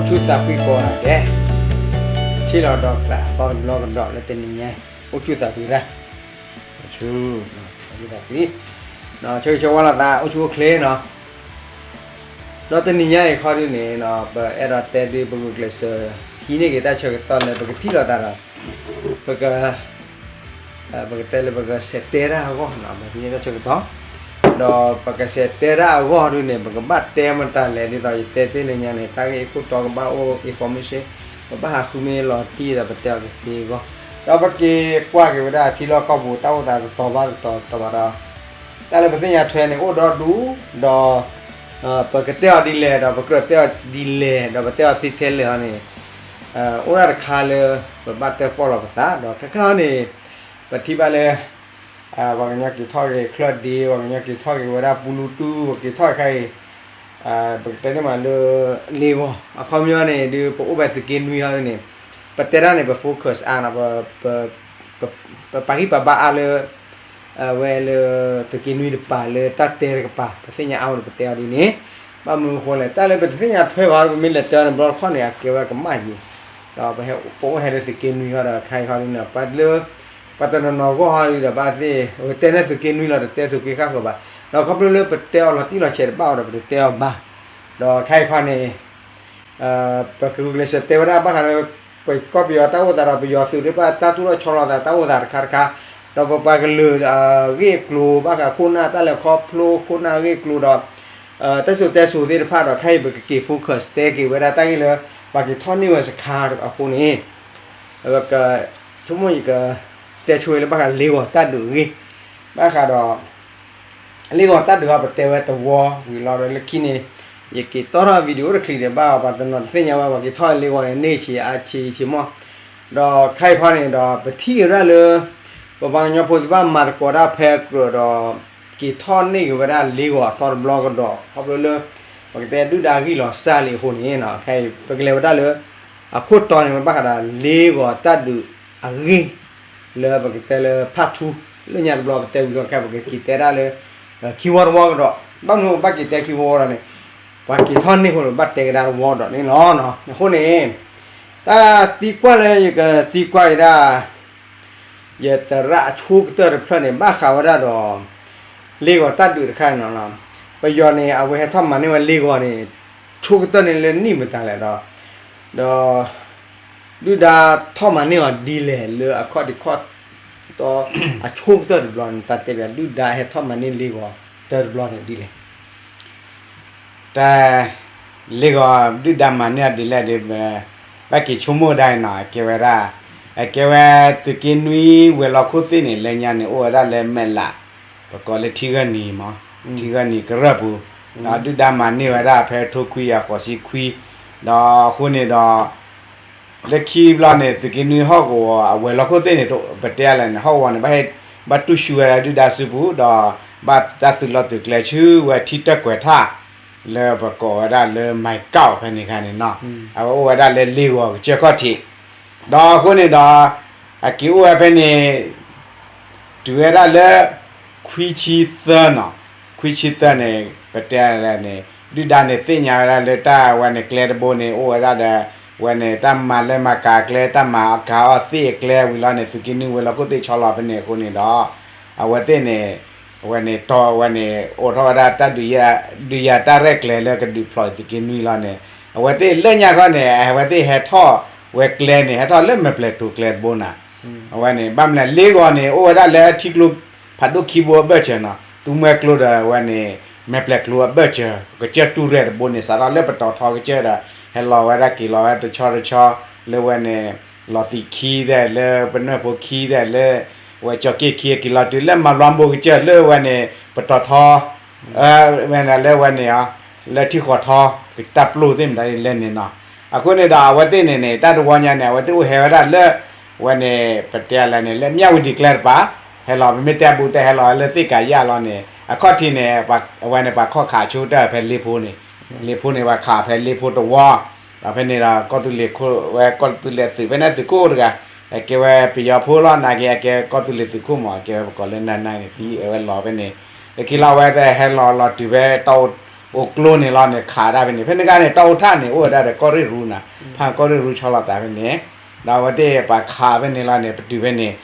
ဆူၣ်သးဖှံကိးဂၤဒဲး, ထံၣ်လိာ်ဒီးသးအသီတဘျီကဒီးလၢတနံၤညါ, အိၣ်ဆူၣ်သးဖှံရၣ်, ဆူၣ်သးဖှံ, ဆၢဂ့ၤဆၢဝါလိာ်သး အိၣ်ဆူၣ်အိၣ်ချ့နီၤ. ဒီးတနံၤညါအံၤခီဒုန့ၣ် ပအဲၣ်ဒိးတဲဒုး ပဂုာ်ကျဲးစၢး ဟံးန့ၢ်က့ၤတၢ်ဆၢကတီၢ်လၢပကထံၣ်လိာ်သးဒီး ပက ပကတဲလၢပကဆဲးတဲတၢ်အဂီၢ်, ပကန့ၢ်တၢ်ဆၢကတီၢ်, ဒီးပကဆဲးတဲတၢ်အဂီၢ်ဒုန့ၣ် ပကဘၣ်တဲမတၤလဲၣ် ဒ်သိးယတဲတ့ၢ်လၢညါန့ၣ် တၢ်ဂ့ၢ်အခိၣ်တီကဘၣ်အိၣ် information, ပဘၣ်ဟးဃုမ့ၢ်လီၤတံၢ်ဒီးပတဲအီၤကသ့အဂီၢ်, ဒီးပက့ၤကွၢ်က့ၤဝဲဒၣ်ထံလီၢ်ကီၢ်ပူၤ တၢ်အိၣ်သးတတီၤဘၣ်တတီၤတတီၤဘၣ်ဒီး တၢ်လၢပသ့ၣ်ညါထွဲန့ၣ် အိၣ်ဒီဒူၣ်, ဒီး ပကတဲအီၤဒ်လဲၣ် ဒီးပကြၢးတဲအီၤဒ်လဲၣ် ဒီးပတဲအီၤသ့ထဲလဲၣ်ဟီန့ၣ်, အိၣ်ဒၣ်တခါလၢ ပဘၣ်တဲပီၣ်လီၤပသး ဒီးခဲခါဟီန့ၣ် ပထံၣ်ဘၣ်လၢ ပှၤကညီက့ၤထီၣ်က့ၤချၢၣ်ဒ့ ပှၤကညီက့ၤထီၣ်က့ၤဝဲဒၣ်ပူလူတူၢ် က့ၤထီၣ်က့ၤခါအံၤ ပကတဲန့ၢ်မးလၢ လ့ဂီၤ အခီပညီန့ၣ် ဒုးပအိၣ်ဖဲသုးက့နွံဟီန့ၣ် ပတဲတၢ်န့ၣ် ပ focus အါနီၤ ပပာ်ဂံၢ်ပာ်ဘါအါလၢ ဝဲလၢ သုးက့နွံတပၤလၢတၢ်တဲတကပၤ ပသ့ၣ်ညါအါဝဲဒီးပတဲအီၤဒ်န့ၣ်, ဘၣ်မနုၤအဃိလဲၣ် တၢ်လၢပတသ့ၣ်ညါထွဲဘၣ် ပမ့ၢ်လဲၤတဲအီၤန့ၣ် ဘျီတခီၣ်န့ၣ် အကဲဝဲကမၣ်ယံၤ, ဒီးပအိၣ်ဟဲလၢသုးက့နွံဟီဒီး ခါအံၤခီဒ်န့ၣ် ပှၤလၢ ပှၤတနီၤနီၤဂီၢ်ဟီဒ်ဒီး ဘၣ်သ့ၣ် ပတဲန့ၢ်သုးက့နွံလီၤ တတဲသုးက့ဃၣ်ဃၢၤဘၣ်, ဒီးခီဖျိလၢပတဲအီၤလီၤတံၢ်လီၤဆဲးတဘၣ်အီၤဒီး ပတတဲအီၤဘၣ်, ဒီးခါအံၤခီန့ၣ် ပကဂုာ်ကျဲးစၢးတဲဝဲဒၣ်ဘၣ်ဃးလၢ ပကီၢ်ပယီၤတၢ်အိၣ်သးဒီး ပယီၤသုးသ့ၣ်တဖၣ် တၢ်သူၣ်ထီၣ်ဆီလီၤသးတၢ်အိၣ်သးတခါတခါ, ဒီးပပှၤကလုာ် ဂ့ၢ်ကျိၤဘၣ်ဃးခိၣ်နၢ် တၢ်လဲၤခီဖျိခိၣ်နၢ်ဂ့ၢ်ကျိၤဒီး တၢ်စိၤတဲစိၤသ့ၣ်တဖၣ်ဒီး ခဲအံၤပကက့ၤ focus တဲက့ၤဝဲဒၣ်တၢ်ဂ့ၢ်လၢ ပှၤက့ၤထီၣ်န့ၢ်ဝဲစခါအဃိန့ၣ် ပက ဆိကမိၣ်ယက တဲဆိဝဲလၢဘၣ်ဃးလ့ဂီၤတၢ်ဒုးအဂ့ၢ်, ဘၣ်ဃးဒီး လ့ဂီၤတၢ်ဒုးအီၤ ပတဲဝဲတဝီဝံၤလီၤဒီး လၢခံန့ၣ် ယက့ၤတီထီၣ် video တချံးဒီး ဘၣ်ပှၤတနီၤတသ့ၣ်ညါဝဲ ပှၤက့ၤထီၣ်လ့ဂီၤန့ၣ် န့ၢ်ဆံးအါဆံးဆံးမီၢ်, ဒီးခဲအံၤခီန့ၣ်ဒီး ပထံၣ်က့ၤဝဲဒၣ်လၢ ပပှၤကညီဖိသ့ၣ်တဖၣ်မၤသကိးတၢ်ဖဲကြၢးဒီး က့ၤထီၣ်န့ၢ်က့ၤဝဲဒၣ်လ့ဂီၤအသီတဘျီကဒီး ခီဖျိလၢ ပကတဲဒုၣ်ဒါဂံၢ်လီၤစၢ်လံအဃိန့ၣ် ခဲအံၤ ပကလဲၤဝဲဒၣ်လၢ အခိၣ်တီန့ၣ် မ့ၢ်ဘၣ်ဃးဒီးလ့ဂီၤတၢ်ဒုးအဂ့ၢ် လၢပကတဲလၢ part two လၢညါတဘျီပတဲဝံၤလီၤ ခဲအံၤ ပကက့ၤတဲဒၣ်လၢ ခံဝီတဝီကဒီး, ဘၣ်မနုၤပဘၣ်က့ၤတဲခံဝီဝီဒီးန့ၣ် ပှၤက့ၤထီၣ်န့ၢ်ဃိန့ၣ် ဘၣ်တဲကဒါတဝီဒီးန့ၣ်လီၤ. အဃိန့ၣ် တၢ်သံကွၢ်လၢယကသံကွၢ်ဝဲဒၣ် ယသရၣ်အဆိကတၢၢ်တဖျၢၣ်န့ၣ် ဘၣ်ဃးဝဲဒၣ်ဒီး လ့ဂီၤတၢ်ဒုးတခါန့ၣ်လီၤ. ပယီၤန့ၣ် အဝဲဟဲထီၣ်မၤန့ၢ်ဝဲလ့ဂီၤန့ၣ် ဆိကတၢၢ်န့ၣ်လၢနံၣ်မတၤလဲၣ်ဒီး ဒီး ဒုၣ်ဒါထီၣ်မၤန့ၢ်အီၤဒ်လဲၣ်လၢအခီၣ်ထံးခီၣ်တီ အဆိကတၢၢ်တဘျီန့ၣ် သးတဲဘၣ် ဒုၣ်ဒါဟဲထီၣ်မၤန့ၢ်လ့ဂီၤတၢ်တဘျီန့ၣ်ဒ်လဲၣ်. တၢ် လ့ဂီၤဒုၣ်ဒါမၤန့ၢ်အီၤဒ်လဲၣ်ဒီး ဘၣ်က့ၤဆိကမိၣ်ဒၣ်အံၤနီၤ အကဲဝဲဒၣ် အကဲဝဲသုးက့နွံဝဲၤလီၢ်ခိၣ်သ့ၣ်န့ၣ် လၢညါန့ၣ် အိၣ်ဝဲဒၣ်လၢမဲာ်လး ပကိးလၢထံဂၢၢ်နံၤမး ထံဂၢၢ်နံၤကရၢၢ်ပူၤ, ဒီးဒုၣ်ဒါမၤန့ၢ်ဝဲဒၣ်ဖဲထိခွံအဃိးဆံခွံ, ဒီးအဃိန့ၣ်ဒီး လၢခံဘျီန့ၣ် သုးက့နွံဟီၣ်ကဝီၤအဝဲၤလီၢ်ခိၣ်သ့ၣ်န့ၣ် ပတဲလဲၣ်န့ၣ် ဟီၣ်ကဝီၤန့ၣ် ဘၣ်တူၢ်ဆူၣ်ဝဲဒၣ်ဒုၣ်ဒါစုပူၤ ဒီးဘၣ်တၢ်သုးလီၢ်သုးကျဲဆူဝဲထံတၢၢ်ကွဲးထၣ် လၢပကိးဝဲဒၣ်လၢ မၤကၣ်ဖဲန့ၣ်ခါန့ၣ်နီၤ, အဝဲအိၣ်ဝဲဒၣ်လၢလ့ဂီၤကစၢၢ်ခီၣ်ထံး, ဒီးအဃိန့ၣ်ဒီး အက့ၤအိၣ်ဝဲဖဲန့ၣ် တုၤဝဲဒၣ်လၢ ခွံဆံသၢနီၤ, ခွံဆံသၢန့ၣ် ပတဲလဲၣ်န့ၣ် ဒုၣ်ဒါန့ၣ်သ့ၣ်ညါဝဲဒၣ်လၢတၢ်ဝဲန့ၣ်ကျဲတဘိန့ၣ် အိၣ်ဝဲဒၣ်ဒီး ဝဲန့ၣ် တၢ်မၤလၢမၤကၤကျဲ တၢ်မၤကၤအီၣ်သ့ၣ်အကျဲဝံၤလီၤန့ၣ် သုးက့နွံဝဲၤလီၢ်ခိၣ်သ့ၣ်ဆီလီၤဖဲန့ၣ်အဃိန့ၣ်ဒီး အဝဲသ့ၣ်န့ၣ် အဝဲန့ၣ်တီဝဲန့ၣ် အိးထီၣ်ဝဲဒၣ်တၢ်ဒုးယၤ ဒုးယၤတၢ်ရဲၣ်ကျဲၤလၢကဒုးဖျိးသုးက့နွံလီၤန့ၣ် အဝဲသ့ၣ်လၢညါခီန့ၣ် အဝဲသ့ၣ်ဟဲထီၣ်ဝဲကျဲန့ၣ် ဟဲထီၣ်လၢမဲာ်ပျဲၤတိၤကျဲတဘိနၤ, အဝဲန့ၣ် ဘၣ်မနုၤလဲၣ် လ့ဂီၤန့ၣ် အိၣ်ဝဲဒၣ်လၢထံကျိဖးဒိၣ်ခံဘိအဘၢၣ်စၢၤနီၤ, သူမှဲကျိဒီးဝဲန့ၣ် မဲာ်ပျဲၤကျိအဘၢၣ်စၢၤ ကစၢၢ်တူၢ်ရဲၣ်တဘိန့ၣ် စးထီၣ်လၢပတီၤထီကစၢၢ်ဒီး ဟဲလီၤဝဲဒၣ်က့ၤလီၤဝဲတဆီတဆီ လၢဝဲန့ၣ် လီၤသံးခံသ့ၣ် လၢပနွဲၣ်ဖိခံသ့ၣ် လၢ ဝဲကၠီၤက့ၣ်ခံ က့ၤလီၤတုၤလၢမၤလွါဘိကစၢၢ်လၢဝဲန့ၣ် ပတီၤထီ ဝဲန့ၣ်လၢဝဲန့ၣ် လၢထံဃီၤထီ တၢ်ပျိၢ်သ့ၣ်မတၤလဲၣ်န့ၣ်နီၤ, အဃိန့ၣ်ဒီးအဝဲသ့ၣ်န့ၣ်န့ၣ် တၢ်တဝီညါန့ၣ် အဝဲသ့ၣ်အိၣ်ဟဲဝဲဒၣ်လၢ ဝဲန့ၣ် ပတဲလဲၣ်န့ၣ် လၢမၠၣ်ဝတံၤကျဲတပၤ ဟဲလီၤ ပမ့ၢ်တဲဘူးတဲဟဲလီၤလၢသ့ၣ်ကၤယၣ်လီၤန့ၣ် အခီၣ်ထံးန့ၣ် အဝဲန့ၣ် ပှၤခီၣ်ခးဆိကတၢၢ်ဖဲလ့ဖိန့ၣ် လ့ဖိန့ၣ် ပှၤခးဖဲလ့ဖိတဝီ ဒီးဖဲန့ၣ်ဒီး ကီၢ်သူလ့ၤခိၣ် ဝဲကီၢ်သူလ့ၤသုး ဖဲန့ၣ်သုးခိၣ်တဂၤ အကဲဝဲပယီၤဖိလီၤ နာ်က့ အကဲကီၢ်သူလ့ၤသုးခိၣ်မး အကဲဝဲပကိးလၢနၢ်နၢ်န့ၣ် သံအဲၣ်ဝဲလီၤဖဲန့ၣ် လၢခံလီၤဝဲသ့ၣ်ဟဲလီၤလီၤတုၤဖဲတၢ်အိၣ် အိၣ်ကျိန့ၣ်လီၤန့ၣ် ခးဒၣ်ဖဲန့ၣ် ဖဲန့ၣ်ခါန့ၣ် တၢ်အိၣ်ထၣ်န့ၣ် အိၣ်ဝဲဒၣ်ဒီးကီၢ်ရ့ၣ်ရူနၤ ဖၣ်ကီၢ်ရ့ၣ်ရူဆီလီၤသးဖဲန့ၣ် ဒီးအဝဲသ့ၣ်ပှၤခးဖဲန့ၣ်လီၤန့ၣ် ပတုာ်ဖဲန့ၣ်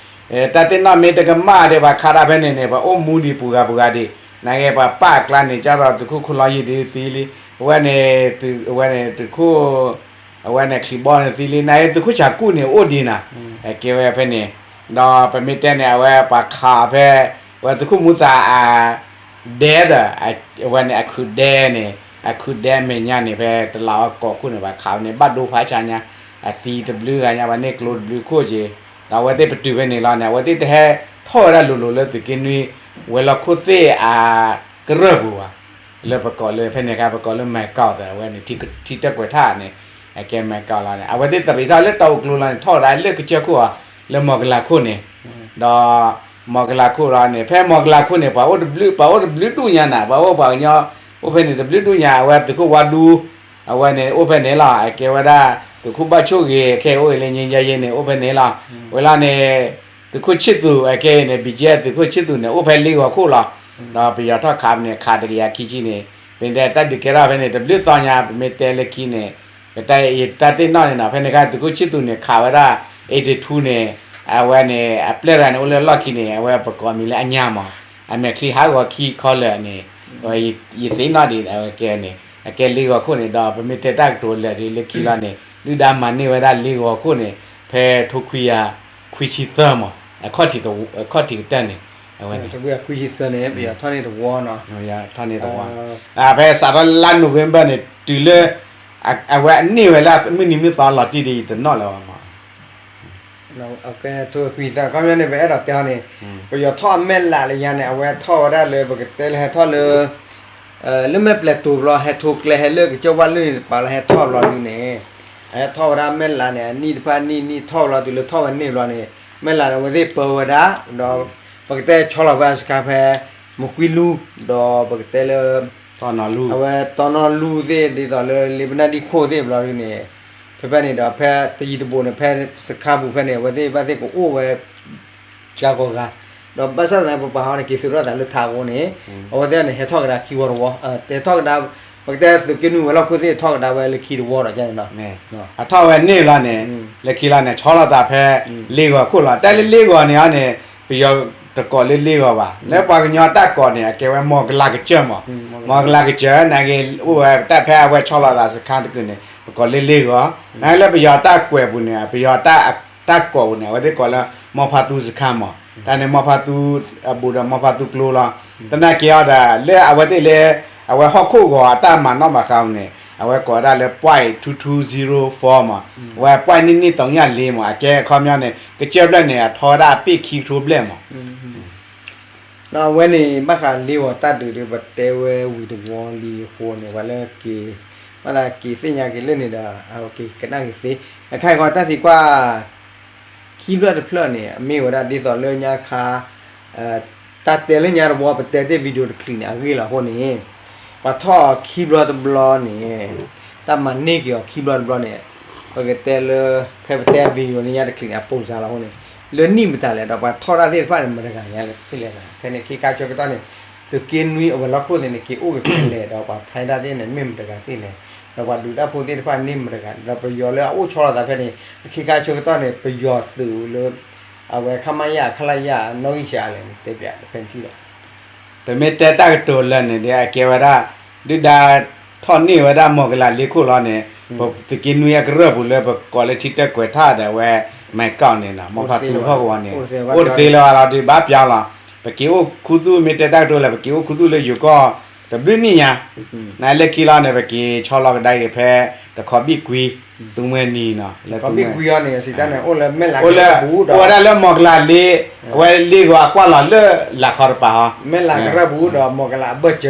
တၢ်သ့ၣ်နီၣ်မ့ၢ်တကမၣ်ဒီး ပှၤခးဒၣ်ဖဲန့ၣ်န့ၣ် ပှၤအိၣ်မူဒံးပူၤဂၤပူၤဂၤဒံး နာ်က့ပှၤပာ်အကျါန့ၣ် ကၢ်ဒီးသုးခိၣ်ခိၣ်လီယံာ်ဒ်သံလံ အဝဲန့ၣ် အဝဲန့ၣ် သုးခိၣ်ချံးဘီန့ၣ်သံလံ နာ်က့သုးခိၣ်ဆၣ်ကူၣ်န့ၣ် အိၣ်ဒံးနၤ ကဲဝဲဖဲန့ၣ် ဒီးပမ့ၢ်တဲန့ၣ် အဝဲပှၤခးဖဲ ဝဲသုးခိၣ်မူသးအ ဒဲဒီး အဝဲန့ၣ် အခုးဒဲန့ၣ် အခုးဒဲအမဲာ်ညါန့ၣ် ဖဲတလးအီကိးခိၣ်န့ၣ် ပှၤခးဝဲန့ၣ် ဘၣ်ဒိဖးဆါညါ အသံတဘျုးဂၤညါ ပှၤန့ၢ်ကျိတဘျုးခိၣ်က့ၤ ဒီးအဝဲသ့ၣ်ပတုာ်ဖဲန့ၣ်လီၤန့ၣ် အဝဲသ့ၣ်တဟဲထီၣ်ဝဲဒၣ်လိၤလိၤလၢသုးက့နွံ ဝဲၤလီၢ်ခိၣ်သ့ၣ်အကရၢၢ်ပူၤဘၣ် လၢပကိးလၢဖဲန့ၣ်အခါ ပကိးလၢမဲာ်ကီၢ်သၢ အဝဲန့ၣ် ထံတၢၢ်ကွဲးထၣ်န့ၣ် အကဲမဲာ်ကီၢ်လီၤန့ၣ် အဝဲသ့ၣ်တရံးထီၣ်လၢတၢ်အိၣ်ကျိလီၤန့ၣ် ထီၣ်ဝဲဒၣ်လၢကစၢၢ်ခိၣ်အီၤ လၢမီၢ်ကလၤခိၣ်န့ၣ် ဒီး မီၢ်ကလၤခိၣ်လီၤန့ၣ် ဖဲမီၢ်ကလၤခိၣ်န့ၣ် ပှၤအိၣ်တဘျုး ပှၤအိၣ်တဘျုးဒူၣ်ညါနၤ ပှၤအိၣ်ပှၤကညီ အိၣ်ဖဲန့ၣ်တဘျုးဒူၣ်ညါ အဝဲသုးခိၣ်ဝါဒူ အဝဲန့ၣ် အိၣ်ဖဲန့ၣ်လီၤ အကဲဝဲဒၣ် သုးခိၣ်ဘၣ်ဆိၣ်ဂ့ၤ ခဲအံၤအိၣ်အံၤလၢ ငြိမ်းချမ်းရေး န့ၣ် အိၣ်ဖဲန့ၣ်လီၤ ဝဲလီၤန့ၣ် သုးခိၣ်ဆံၣ်သူး အကဲအံၤန့ၣ် ဘံကဲ သုးခိၣ်ဆံၣ်သူးန့ၣ် အိၣ်ဖဲလ့ဂီၤခိၣ်လီၤ ဒီးပယီၤထီၣ်ခးန့ၣ် ခးတကယၤခံဆံန့ၣ် ပမ့ၢ်တဲတၢ်ဒုးကဲထီၣ်ဖဲန့ၣ် တဘျုးသီညါ ပမ့ၢ်တဲလၢခံန့ၣ် ပတၢ်တၢ်သ့ၣ်နီၣ်န့ၣ်နီၤ ဖဲန့ၣ်အခါ သုးခိၣ်ဆံၣ်သူးန့ၣ် ခးဝဲဒၣ် eighty two န့ၣ် အဝဲန့ၣ် အပျဲၢ်တဂၤန့ၣ် အိၣ်လၢလီၢ်ခံန့ၣ် အဝဲပကိးမံၤလၢအညါမး အမဲာ်ချံဟးဂီၤခံခီလၢာ်န့ၣ် ယသ့ၣ်နီၣ်ဒံး အဝဲကဲန့ၣ် အကဲလ့ဂီၤခိၣ်န့ၣ် ဒီးပမ့ၢ်တဲတၢ်ကတိၤလၢာ်ဒ်လၢခံလီၤန့ၣ် ဒုၣ်ဒါမၤန့ၢ်ဝဲဒၣ်လ့ဂီၤခိၣ်န့ၣ် ဖဲထိခွံယၤ ခွံဆံသၢမး အခီၣ်ထံးကတၢၢ်န့ၣ် အဝဲန့ၣ် ခွံဆံသၢန့ၣ် ပယီၤထီၣ်န့ၢ်တဝီနီၤ ထီၣ်န့ၢ်တဝီ ဖဲစးထီၣ်လါ November န့ၣ် တုၤလၢ အဝဲအန့ၢ်ဝဲလၢမုၢ်နံၤမုၢ်သီလီၤတံၢ်ဒ်အံၤတနီၣ်လၢၤဘၣ်မး ကဲ ထိခွံဆံသၢ ခီပညီန့ၣ် ပအဲၣ်ဒိးတဲအီၤန့ၣ် ပယီၤထီၣ်အမဲၢ်လးလၢညါန့ၣ် အဝဲထီၣ်ဝဲဒၣ်လၢ ပကတဲလၢဟဲထီၣ်လၢ လၢမဲၢ်ပျဲၤတိၤဘျီ ဟဲထိကျဲဟဲလၢကစၢၢ်ဝၣ်လၢၢ်န့ၣ်တပၤလၢဟဲထီၣ်ဘျီဒုန့ၣ် အဟဲထီၣ်ဝဲဒၣ်မဲၢ်လးန့ၣ် အနံၣ်တဖၣ်နံၣ်နံၣ်ထီၣ်ဘျီတုၤလၢထီၣ်ဝဲန့ၢ်ဘျီန့ၣ် မဲၢ်လးန့ၣ် အဝဲသ့ၣ်ပၢဝဲဒၣ် ဒီး ပကတဲဆီလီၤဝဲအစခါဖဲ မကွံလူ ဒီးပကတဲလၢ အဝဲတီနီၢ်လူသ့ၣ် ဒ်သိးလၢလ့ပနၢ်ဒံခိၣ်သ့ၣ်ဘျီဒုန့ၣ် ဖဲဖဲန့ၣ်ဒီး ဖဲတယံၤတဘူးန့ၣ် ဖဲစခါပူၤဖဲန့ၣ် အဝဲသ့ၣ်ဘၣ်သ့ၣ်ကအိၣ်ဝဲ ကါကီဂၤ ဒီးဘၣ်ဆၣ်သနာ်က့ ပပာ်ဟီန့ၣ် က့ၤသုးထီၣ်သးလၢထးအဃိန့ၣ် အဝဲသ့ၣ်န့ၣ် ဟဲထီၣ်ကဒါခံဝီတဝီ တဲထီၣ်ကဒါ ပကတဲသုးက့နွံဝဲၤလီၢ်ခိၣ်သ့ၣ်ထီၣ်ကဒါဝဲလၢခံတဝီဒီးန့ၣ်လီၤ အထီၣ်ဝဲန့ၢ်လီၤန့ၣ် လၢခံလီၤန့ၣ် ဆီလီၤသးဖဲ လ့ဂီၤခိၣ်လီၤ တၢ်လၢလ့ဂီၤန့ၣ်အီၤန့ၣ် ပယီၤတကိးလၢလ့ဂီၤဘၣ် လၢပှၤကညီတၢ်ကိးန့ၣ် အကဲဝဲမီၢ်ကလၤကစၢၢ်မး မီၢ်ကလၤကစၢၢ် နာ်က့ အိၣ်ဝဲတၢ်ဖဲအဝဲဆီလီၤသးစခါတကုာ်န့ၣ် ပကိးလၢလ့ဂီၤ နာ်က့လၢပယီၤတၢ်ကွဲးပူၤန့ၣ် ပယီၤတၢ်ကိးပူၤန့ၣ် အဝဲသ့ၣ်ကိးလၢ မီၢ်ဖါသူစခါမး တၢ်န့ၣ်မီၢ်ဖါသူ အဘူးဒီးမီၢ်ဖါသူကျိလီၤ သနာ်က့အီၤဒီး လၢအဝဲသ့ၣ်လၢ အဝဲဟီၣ်ခိၣ်ဂီၤအတၢ်မၤနီၣ်မၤဃါပူၤန့ၣ် အဝဲကိးဝဲဒၣ်လၢ point two two zero four မး အဝဲ point နံၣ်နံၣ်သီညါလံမး အကဲခီပညီန့ၣ် ကစၢၢ်ဖျၢၣ်န့ၣ် အထီဝဲဒၣ်အပ့ၢ်ခံကထိဘျဲၣ်မး အဝဲန့ၣ် ဘၣ်ဃးလ့ဂီၤတၢ်ဒုးဒီး ပတဲဝဲဝံၤတဝီလံအဃိန့ၣ် ပှၤလၢက့ၤ ဘၣ်သးက့ၤသ့ၣ်ညါက့ၤလၢန့ၣ်ဒီး အက့ၤကနၣ်က့ၤသ့ အခါအံၤဃီတၢ်သံကွၢ် ခံဖျၢၣ်တဖျၢၣ်န့ၣ် အမ့ၢ်ဝဲဒၣ်ဒ်သိးလၢညါခါ တၢ်တဲလၢညါတဝီ ပတဲသ့ၣ် video တချံးန့ၣ် အဂ့ၢ်လီၤအဃိန့ၣ် ပှၤထီၣ်အီၤခံဘျီတဘျီန့ၣ် တၢ်မၤန့ၢ်က့ၤအီၤခံဘျီတဘျီန့ၣ် ပကတဲလၢ ဖဲပတဲ video လၢညါတချံးန့ၣ် အပိစါလီၤအဃိန့ၣ် လၢနံၣ်မတၤလဲၣ်ဒီး ပှၤထီၣ်တၢ်သ့ၣ်တဖၣ်န့ၣ် မတၤတဂၤညါသ့ၣ်လဲၣ် ဖဲန့ၣ် ခ့ခါဆၢကတီၢ်န့ၣ် သုးက့နွံအဝဲၤလီၢ်ခိၣ်သ့ၣ်န့ၣ် က့ၤအိၣ်က့ၤဖဲလဲၣ်ဒီး ပှၤဖျါဒၣ်သ့ၣ်န့ၣ် မ့ၢ်မတၤတဂၤသ့ၣ်လဲၣ် ဒီးပှၤဒုးတၢ်ဖိသ့ၣ်တဖၣ်န့ၣ်မတၤတဂၤ ဒီးပယီၤလၢအအိၣ်ဆီလီၤသးဖဲန့ၣ် အခ့ခါဆၢကတီၢ်န့ၣ် ပယီၤသုးလၢ အဝဲ ခမရ ခလရ နီၣ်ဂံၢ်ဆံးအါလဲၣ်န့ၣ် တဲပျးဖဲန့ၣ်ထံၣ်ဒီး ပမ့ၢ်တဲတၢ်ကတိၤလၢာ်န့ၣ်ဒီး အကဲဝဲဒၣ် ဒုၣ်ဒါထီၣ်န့ၢ်ဝဲဒၣ်မီၢ်ကလၤလ့ခိၣ်လီၤန့ၣ် ပသုးက့နွံအကရၢၢ်ပူၤလၢပကိးလၢထံတၢၢ်ကွဲးထၣ်ဒီးအဝဲ မဲာ်ကီၢ်န့ၣ်နီၤ မီၢ်ဖါသူဟီၣ်ကဝီၤန့ၣ် အိၣ်တသ့လၢၤဘၣ်လီၤ ဒုးဘၣ်ပျီလီၤ ပက့ၤအိၣ်ခူသူၣ် မ့ၢ်တဲတၢ်ကတိၤလၢာ် ပက့ၤအိၣ်ခူသူၣ်လၢယိၤကီၢ် တဘျုးနံၣ်ညါ နလၢခံလီၤန့ၣ် ပက့ၤဆီလီၤကဒါက့ၤဖဲ တခီဘံၣ်ကွံ သူမှဲနံၤနီၤ လၢသူမှဲ အိၣ်လၢ အိၣ်ဝဲဒၣ်လၢမီၢ်ကလၤလ့ အဝဲလ့ဂီၤအကွၢ်လီၤလၢလာ်ခီတပၤဟီ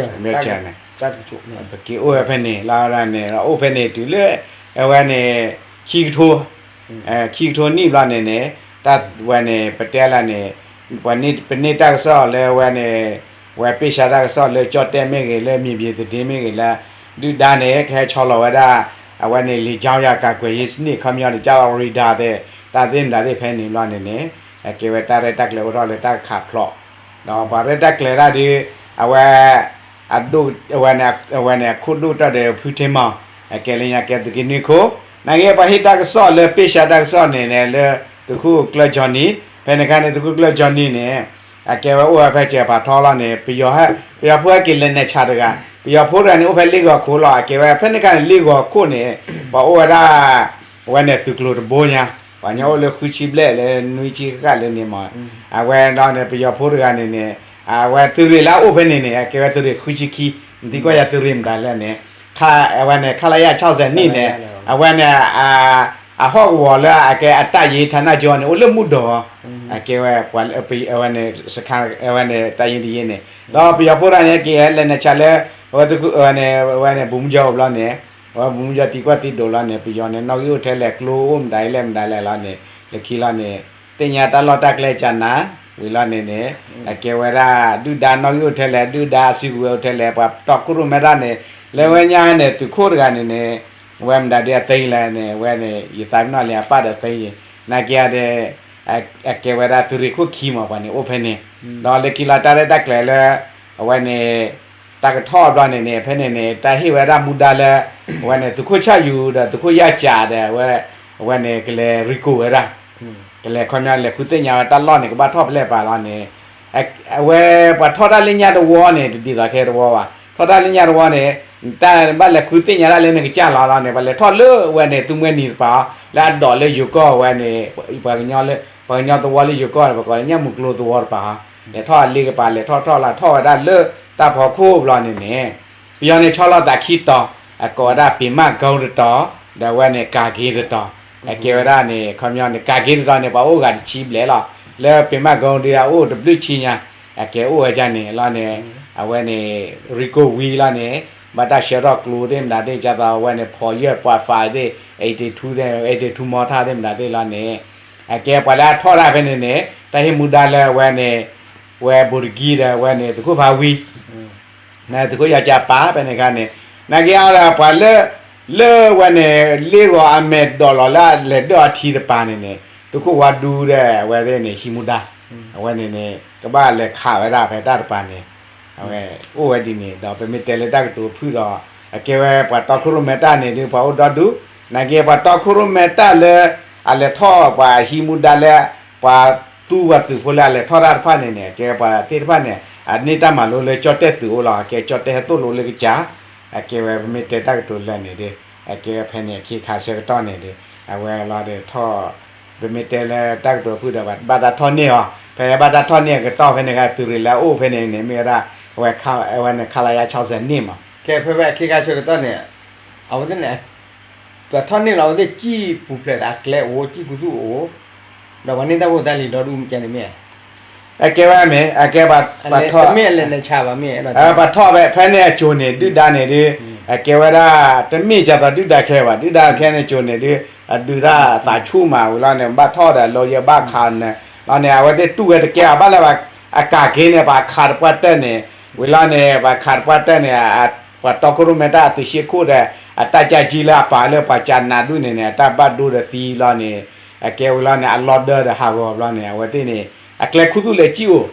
ပက့ၤအိၣ်ဝဲဖဲန့ၣ်လီၤန့ၣ် အိၣ်ဖဲန့ၣ်တုၤလၢ အဝဲန့ၣ် ခံကထိ ခံကထိနံၣ်ဘျီန့ၣ်န့ၣ် တၢ်ဝဲန့ၣ် ပတဲလၢန့ၣ် ပန့ၢ်တၢ်ကစီၣ်လၢဝဲန့ၣ် ဝဲပ့ၢ်ဆါတၢ်ကစီၣ်လၢကၠီၣ်တဲၣ်မ့ၢ်ဂ့ၤ လၢမံၤဘံၤသဒ့မ့ၢ်ဂ့ၤလၢ ဒုၣ်ဒါန့ၣ် ကဟဲဆီလီၤဝဲဒၣ် အဝဲန့ၣ် လေကြောင်းရန်ကာကွယ်ရေးစနစ် ခီပညီန့ၣ် ကၢ်လီၤ radar သ့ၣ် တၢ်သ့ၣ်မတၤသ့ၣ်ဖဲန့ၣ်ဘျီန့ၣ်န့ၣ် အကဲဝဲတၢ်ရဲၣ်တၢ်ကျဲၤအိၣ်ထီၣ်လၢတၢ်ခးဖျိး ဒီးပှၤရဲၣ်တၢ်ကျဲၤတၢ်ဒုး အဝဲ အ အဒိၣ်, အဝဲန့ၣ်အခိၣ်ဒိၣ်တၢ်ဒီးဖုထ့မီၤ, အကဲလၢညါကဲသုးက့နွံခိၣ်, နာ်က့ပှၤဟ့ၣ်တၢ်ကစီၣ်လၢပ့ၢ်ရှါတၢ်ကစီၣ်န့ၣ်န့ၣ် လၢသုးခိၣ်ကျၢၢ်ကၠီနံၤ, ဖဲန့ၣ်ခါန့ၣ် သုးခိၣ်ကျၢၢ်ကၠီနံၤန့ၣ် အကဲဝဲအိၣ်ဝဲဖဲစဲးဖးထီလီၤန့ၣ် ပယီၤ, ပယီၤဖိဟဲက့ၤလဲၤနုာ်ဆးတဂၤ, ပယီၤဖိတဂၤန့ၣ် အိၣ်ဖဲလ့ဂီၤခိၣ်လီၤ, အကဲဝဲဖဲန့ၣ်ခါန့ၣ် လ့ဂီၤခိၣ်န့ၣ် ပှၤအိၣ်ဝဲဒၣ် အဝဲန့ၣ်သုးကျိၤတဘိညါ, ပှၤကညီအိၣ်လၢဃုဆံဘျဲၣ်လၢနွံဆံဃၣ်လၢန့ၣ်မး, အဝဲဒီးန့ၣ် ပယီၤဖိတဂၤန့ၣ်န့ၣ် အဝဲသုးရ့ၣ်လၢအအိၣ်ဖဲန့ၣ်န့ၣ် အကဲဝဲသုးရ့ၣ်ဃုဆံခံ, နသံကွၢ်ယၤသုးရ့ၣ်မတၤလဲၣ်န့ၣ်, အဝဲန့ၣ် ခလရ ခြောက်ဆယ်နှစ်န့ၣ်, အဝဲန့ၣ် အဟီၣ်ကဝီၤလၢအကဲအတပ်ရင်း ဌာနချုပ်န့ၣ် အိၣ်လၢမုၢ်ဒိၣ်, အကဲဝဲ အဝဲန့ၣ် စခန်း အဝဲန့ၣ် တပ်ရင်းတရင်းန့ၣ်, ဒီးပယီၤဖိတဂၤန့ၣ် က့ၤလဲၤနုာ်ဆးလၢ အဝဲန့ၣ် အဝဲန့ၣ် ဗိုလ်မှူးချုပ်အိၣ်ဘျီန့ၣ်, အဝဲ ဗိုလ်မှူးချုပ် သံကွၢ်သံဒိးလီၤန့ၣ် ပယီၤန့ၣ် နီၣ်ဂံၢ်အိၣ်ထဲလဲၣ် ကျိအိၣ်မတၤလဲၣ်မတၤလဲၣ်လီၤန့ၣ် လၢခံလီၤန့ၣ် သ့ၣ်ညါတၢ်လီၢ်တၢ်ကျဲကနၤဝံၤလီၤန့ၣ်န့ၣ်, အကဲဝဲဒၣ် ဒုၣ်ဒါနီၣ်ဂံၢ်အိၣ်ထဲလဲၣ် ဒုၣ်ဒါအစုကဝဲၤအိၣ်ထဲလဲၣ် ပှၤတီခိၣ်ရိၣ်မဲတၢ်န့ၣ် လၢဝဲညါန့ၣ် သုးခိၣ်တဂၤန့ၣ်န့ၣ် ဝဲမတၤဒ်အသ့လဲၣ်န့ၣ် ဝဲန့ၣ် ယသးကနီၣ်လံအပၢ်ဒီးသ့ယံၤ, နာ်က့ဒီး အကဲဝဲဒၣ်သုးရ့ၣ်ခိၣ်ခံမး ပှၤန့ၣ်အိၣ်ဖဲန့ၣ်, ဒီးလၢခံလီၤတၢ်ရဲၣ်တၢ်ကျဲၤလၢ အဝဲန့ၣ် တၢ်ကထီၣ်ဘျီန့ၣ်န့ၣ် ဖဲန့ၣ်န့ၣ် တၢ်ဟ့ၣ်ဝဲဒၣ်မူဒါလၢ အဝဲန့ၣ် သုးခိၣ်ဆၣ်ယူၤဒီး သုးခိၣ်ယၢ်ကးဒီး အဝဲ အဝဲန့ၣ် ကလဲၤရံကိာ်ဝဲဒၣ်, ကလဲၤခီပညီလဲၤဃုသ့ၣ်ညါဝဲတၢ်လီၢ်န့ၣ် ကဘၣ်ထီၣ်ဖဲလဲၣ်ပာ်လီၤန့ၣ်, အဝဲပှၤထီၣ်တၢ်လၢညါတဝီန့ၣ် တဒ်သိးခဲတဝီဘၣ်, ထီၣ်တၢ်လၢညါတဝီန့ၣ် တၢ်ဘၣ်လဲၤဃုသ့ၣ်ညါတၢ်လၢနကစၢ်လီၤလီၤန့ၣ် ပှၤလဲၤထီၣ်လၢအဝဲန့ၣ် သူမွဲနံၤတပၤအီၤ လၢအဒိးလၢယိၤကီၢ်ဝဲန့ၣ် ပှၤကညီလၢ ပှၤကညီသဝီလၢယိၤကီၢ်န့ၣ် ပကိးလၢညၣ်မုၢ်ကျိသဝီတပၤအီၤ, လဲၤထီၣ်အလ့ကပၤ လဲၤထီၣ်ထီၣ်လၢထီၣ်ဝဲဒၣ်လၢတၢ်ဖီခိၣ်ဘျီန့ၣ်န့ၣ် ပယီၤန့ၣ်ဆီလီၤသးခံတီၤ, အကိးဝဲဒၣ် ပ့ၤမၢ်ကိတတီၤ, ဒီးအဝဲန့ၣ် ကၤက့တတီၤ, အကဲဝဲဒၣ်န့ၣ် ခီပညီန့ၣ် ကၤက့တတီၤန့ၣ် ပှၤအိၣ်ဂၤတဆံဘျဲၣ်လီၤ, လၢပ့ၤမၢ်ကိဒီးအအိၣ်တဘျုးဆံညါ, အကဲအိၣ်ဝဲဒၣ်န့ၣ်လီၤန့ၣ်, အဝဲန့ၣ် ရံကိာ်ဝံၤလီၤန့ၣ်, ဘၣ်တၢ်ဆှၢထီၣ်ကျိသ့ၣ်မတၤသ့ၣ် ကၢ်သိးအဝဲန့ၣ် ဖီၣ်ယဲၢ်ပှၤဖးသ့ၣ် eighty two သ့ၣ် eighty two မီထၣ်သ့ၣ်မတၤသ့ၣ်လီၤန့ၣ်, အကဲပှၤလၢအထီၣ်တၢ်ဖဲန့ၣ်န့ၣ် တၢ်ဟ့ၣ်မူဒါလၢအဝဲန့ၣ် ဝဲဘိၣ်တကံဒီးအဝဲန့ၣ် သုးခိၣ်ဖးဝံ န့ၣ် သုးခိၣ်ယၤကၠးပာ်ဖဲန့ၣ်အခါန့ၣ်, နာ်က့အီၤဒီးပှၤလၢ လၢဝဲန့ၣ် လ့ဂီၤအမဲာ်ဒိးလီၤလၢအလဲၤဒၢၣ်အီထံတပၤန့ၣ်န့ၣ် သုးခိၣ်ဝါဒူဒီးအဝဲသ့ၣ်န့ၣ် ဟံးမူဒါ, အဝဲန့ၣ်န့ၣ် ကဘၣ်လဲၤခးဝဲဒၣ်ဖဲတၢ်တပၤန့ၣ်, အဝဲအိၣ်ဝဲဒ်န့ၣ် ဒီးပမ့ၢ်တဲလၢတၢ်ကတိၤဖုၣ်ဒီး အကဲဝဲပှၤတီခိၣ်ရိၣ်မဲတၢ်န့ၣ်ဒုး ပှၤအိၣ်ဒီဒူၣ်, နာ်က့ပှၤတီခိၣ်ရိၣ်မဲတၢ်လၢ အလဲၤထီၣ်ပှၤဟံးမူဒါလၢ ပှၤသူဝဲသုးဖိလၢအလဲၤထီၣ်တၢ်တဖၣ်န့ၣ်န့ၣ် အကဲပှၤသ့ၣ်တဖၣ်န့ၣ် အန့ၢ်တၢ်မၤလိလၢကၠီၣ်တဲၣ်သုးအိၣ်လီၤ, အကဲကၠီၣ်တဲၣ်ဟဲသိၣ်လိလၢကစၢ်, အကဲဝဲပမ့ၢ်တဲတၢ်ကတိၤလၢာ်န့ၣ်ဒီး အကဲဖဲန့ၣ်အခ့အခါဆၢကတီၢ်န့ၣ်ဒီး အဝဲလီၤဒီးထီၣ် ပမ့ၢ်တဲလၢတၢ်ကတိၤဖုၣ်ဒီး ဘၣ်တၢ်ထီၣ်န့ၢ်အီၤ, ဖဲဘၣ်တၢ်ထီၣ်န့ၢ်အကတီၢ်ဖဲန့ၣ် သုးရ့ၣ်လၢအအိၣ်ဖဲန့ၣ်န့ၣ် မ့ၢ်ဝဲဒၣ် အဝဲ အဝဲန့ၣ် ခလရ ခြောက်ဆယ်နှစ် မး, ကဲဖဲဖဲအခ့အခါဆၢကတီၢ်န့ၣ် အဝဲသ့ၣ်န့ၣ် ပှၤထီၣ်န့ၢ်လီၤ အဝဲသ့ၣ်စံၣ်ပူၤဖျဲးသးအကျဲအိၣ် စံၣ်ခူသူၣ်အိၣ်, ဒီးပှၤန့ၢ်တၢ်ဖိတၢ်လံၤဒီဒူၣ်မ့ၢ်ကဲန့ၣ်မ့ၢ် အကဲဝဲမ့ၢ် အကဲပှၤထီၣ် တမ့ၢ်အလဲၤနဆါဘၣ်မ့ၢ် ပှၤထီၣ်ဖဲ ဖဲန့ၣ်အစိၤန့ၣ် ဒုၣ်ဒါန့ၣ်ဒုး အကဲဝဲဒၣ် တမ့ၢ်ကသိးဒုၣ်ဒါခဲဘၣ် ဒုၣ်ဒါခဲန့ၣ်အစိၤန့ၣ်ဒုး အဒုးတၢ်သးဆူၣ်မး ဝံၤလီၤန့ၣ် ဘၣ်ထီၣ်ဒီး lawyer ဘၣ်ခးန့ၣ် လီၤန့ၣ် အဝဲသ့ၣ်တူၢ်ဝဲတကဲဘၣ် ဘၣ်လၢ အကၤက့ၤန့ၣ် ပှၤခးတပှၢ်တၢၢ်န့ၣ် ဝံၤလီၤန့ၣ် ပှၤခးတပှၢ်တၢၢ်န့ၣ် ပှၤတီခိၣ်ရိၣ်မဲတၢ်အသုးရှ့ခိၣ်ဒီး အတၢ်ကၢ်ကၠံလၢအပာ်လၢပှၤကနးဒူၣ်န့ၣ်န့ၣ် အတၢ်ဘၣ်ဒိဒီးသံလီၤန့ၣ် အကဲဝံၤလီၤန့ၣ် အလီၢ်ဒၢဒီးဟးဂီၤဘျီန့ၣ် အဝဲသ့ၣ်န့ၣ် အကျဲခူသူၣ်လဲၤစံၣ်အိၣ်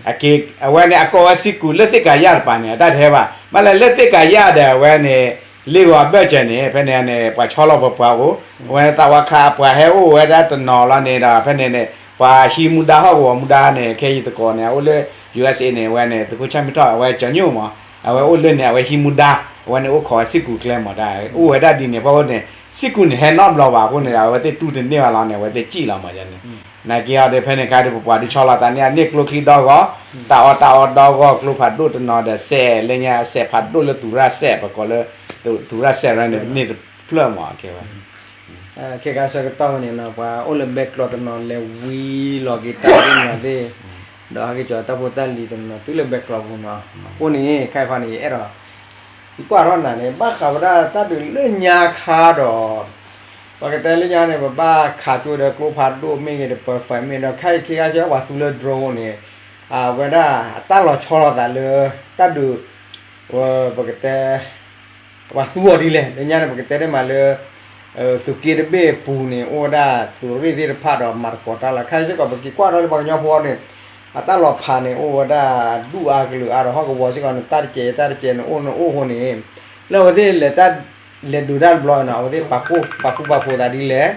အက့ အဝဲန့ၣ် အကိးဝဲစံၣ်ကူၤလၢသ့ၣ်ကၤယၢ်တပၤန့ၣ် အတၢ်တဟဲဘၣ် မ့ၢ်လၢလၢသ့ၣ်ကၤယၢ်ဒီးအဝဲန့ၣ် လ့ဂီၤအဘၢၣ်စၢၤန့ၣ် ဖဲန့ၣ်န့ၣ် ပှၤဆီလီၤပှၤပှၤအိၣ် အဝဲသးဝါခးပှၤဟဲအိၣ်ဝဲဒၣ်တနီၤလီၤန့ၣ်ဒီး ဖဲန့ၣ်န့ၣ် ပှၤဟံးမူဒါဟီၣ်ကဝီၤမူဒါန့ၣ် ခဲအံၤသကိးန့ၣ် အအိၣ်လၢ ယူၢ်အၢၣ်စ်အ့ၣ်န့ၣ် အဝဲန့ၣ် သုးခိၣ်ဆၣ်မ့ၢ်ထီၣ် အဝဲကၠီၤညိၣ်မး အဝဲအိၣ်လၢန့ၣ် အဝဲဟံးမူဒါ အဝဲန့ၣ်အိၣ်ခိးဝဲစံၣ်ကူၤကျဲမး တၢ်အိၣ်ဝဲဒၣ်ဒ်န့ၣ် ဖဲအိၣ်န့ၣ် စံၣ်ကူၤန့ၣ်ဟဲနီတဘျီဘၣ်အဃိန့ၣ်ဒီး အဝဲသ့ၣ်တူၢ်တန့ၢ်ဘၣ်လီၤန့ၣ် အဝဲသ့ၣ်စံၣ်လီၤမးန့ၣ် နာ်က့အီၤဒီး ဖဲန့ၣ်ခါဒီး ပပှၤဒုးဆီလီၤသးန့ၢ် အန့ၢ်ကျိချံဒီဂီၢ် တၢ်အီၣ်တၢ်အီဒီဂီၢ် ကျိဖးဒိၣ်တနီၤဒီးစဲး လၢညါစဲးဖးဒိၣ်လၢသူရၣ်စဲး ပကိးလၢ သူရၣ်စဲးရၢန့ၣ် န့ၢ်တဖျၢၣ်မး ခဲဝဲ ခဲခါဆၢကတီၢ်ဝဲန့ၣ်နီၤ ပှၤအိၣ်လၢဘဲကျိးတနီၤ လဲၤဝံလီၤက့ၤတၢ်ဒ်န့ၣ်သ့ၣ် ဒီးဟဲက့ၤကၠီၤတၢ်ဖိတၢ်လံၤတနီၤ တုၤလၢဘဲကျိးပူၤနီၤ အဃိန့ၣ် ခဲခါန့ၣ် ယအဲၣ်ဒိး ယကွၢ်ထီၣ်နၤန့ၣ် ဘၣ်ဃးဝဲဒၣ်တၢ်ဒုးလၢညါခါဒီး ပကတဲလၢညါန့ၣ် ပဘၣ်ခးကၠိဒီးကျိဖးဒိၣ်မ့ၢ်ဂ့ၤဒီး perfect မ့ၢ်ဒီး ခဲအံၤခဲခါဆၢပှၤသူလၢ drone န့ၣ် အဝဲဒၣ်အတၢ်လီၤဆီလိာ်သးလၢ တၢ်ဒုး ပကတဲ ပှၤသူအီၤဒ်လဲၣ် လၢညါန့ၣ် ပကတဲတ့ၢ်မးလၢ သုးက့တဘ့ၣ်အပူၤန့ၣ် အိၣ်ဝဲဒၣ်သုးရ့ၣ်သ့ၣ်တဖၣ်ဒီးမၤသကိးတၢ်လီၤ ခဲအံၤစ့ၢ်ကီး ပက့ၤကွၢ်ထီၣ်လၢပှၤကညီဖိန့ၣ် အတၢ်လီၤဖးန့ၣ် အိၣ်ဝဲဒၣ်ဒူၣ်အါကလုာ်အါဒီး ဟီၣ်ကဝီၤစ့ၢ်ကီးန့ၣ် တၢ်တကဲးတၢ်တကဲးန့ၣ် အိၣ်န့ၣ်အိၣ်အဃိန့ၣ် လၢအဝဲသ့ၣ်လဲၤတၢ် လဲၤဒုးတၢ်တဘျီနီၤ အဝဲသ့ၣ်ပာ်ဃူပာ်ဖိးသးဒ်လဲၣ်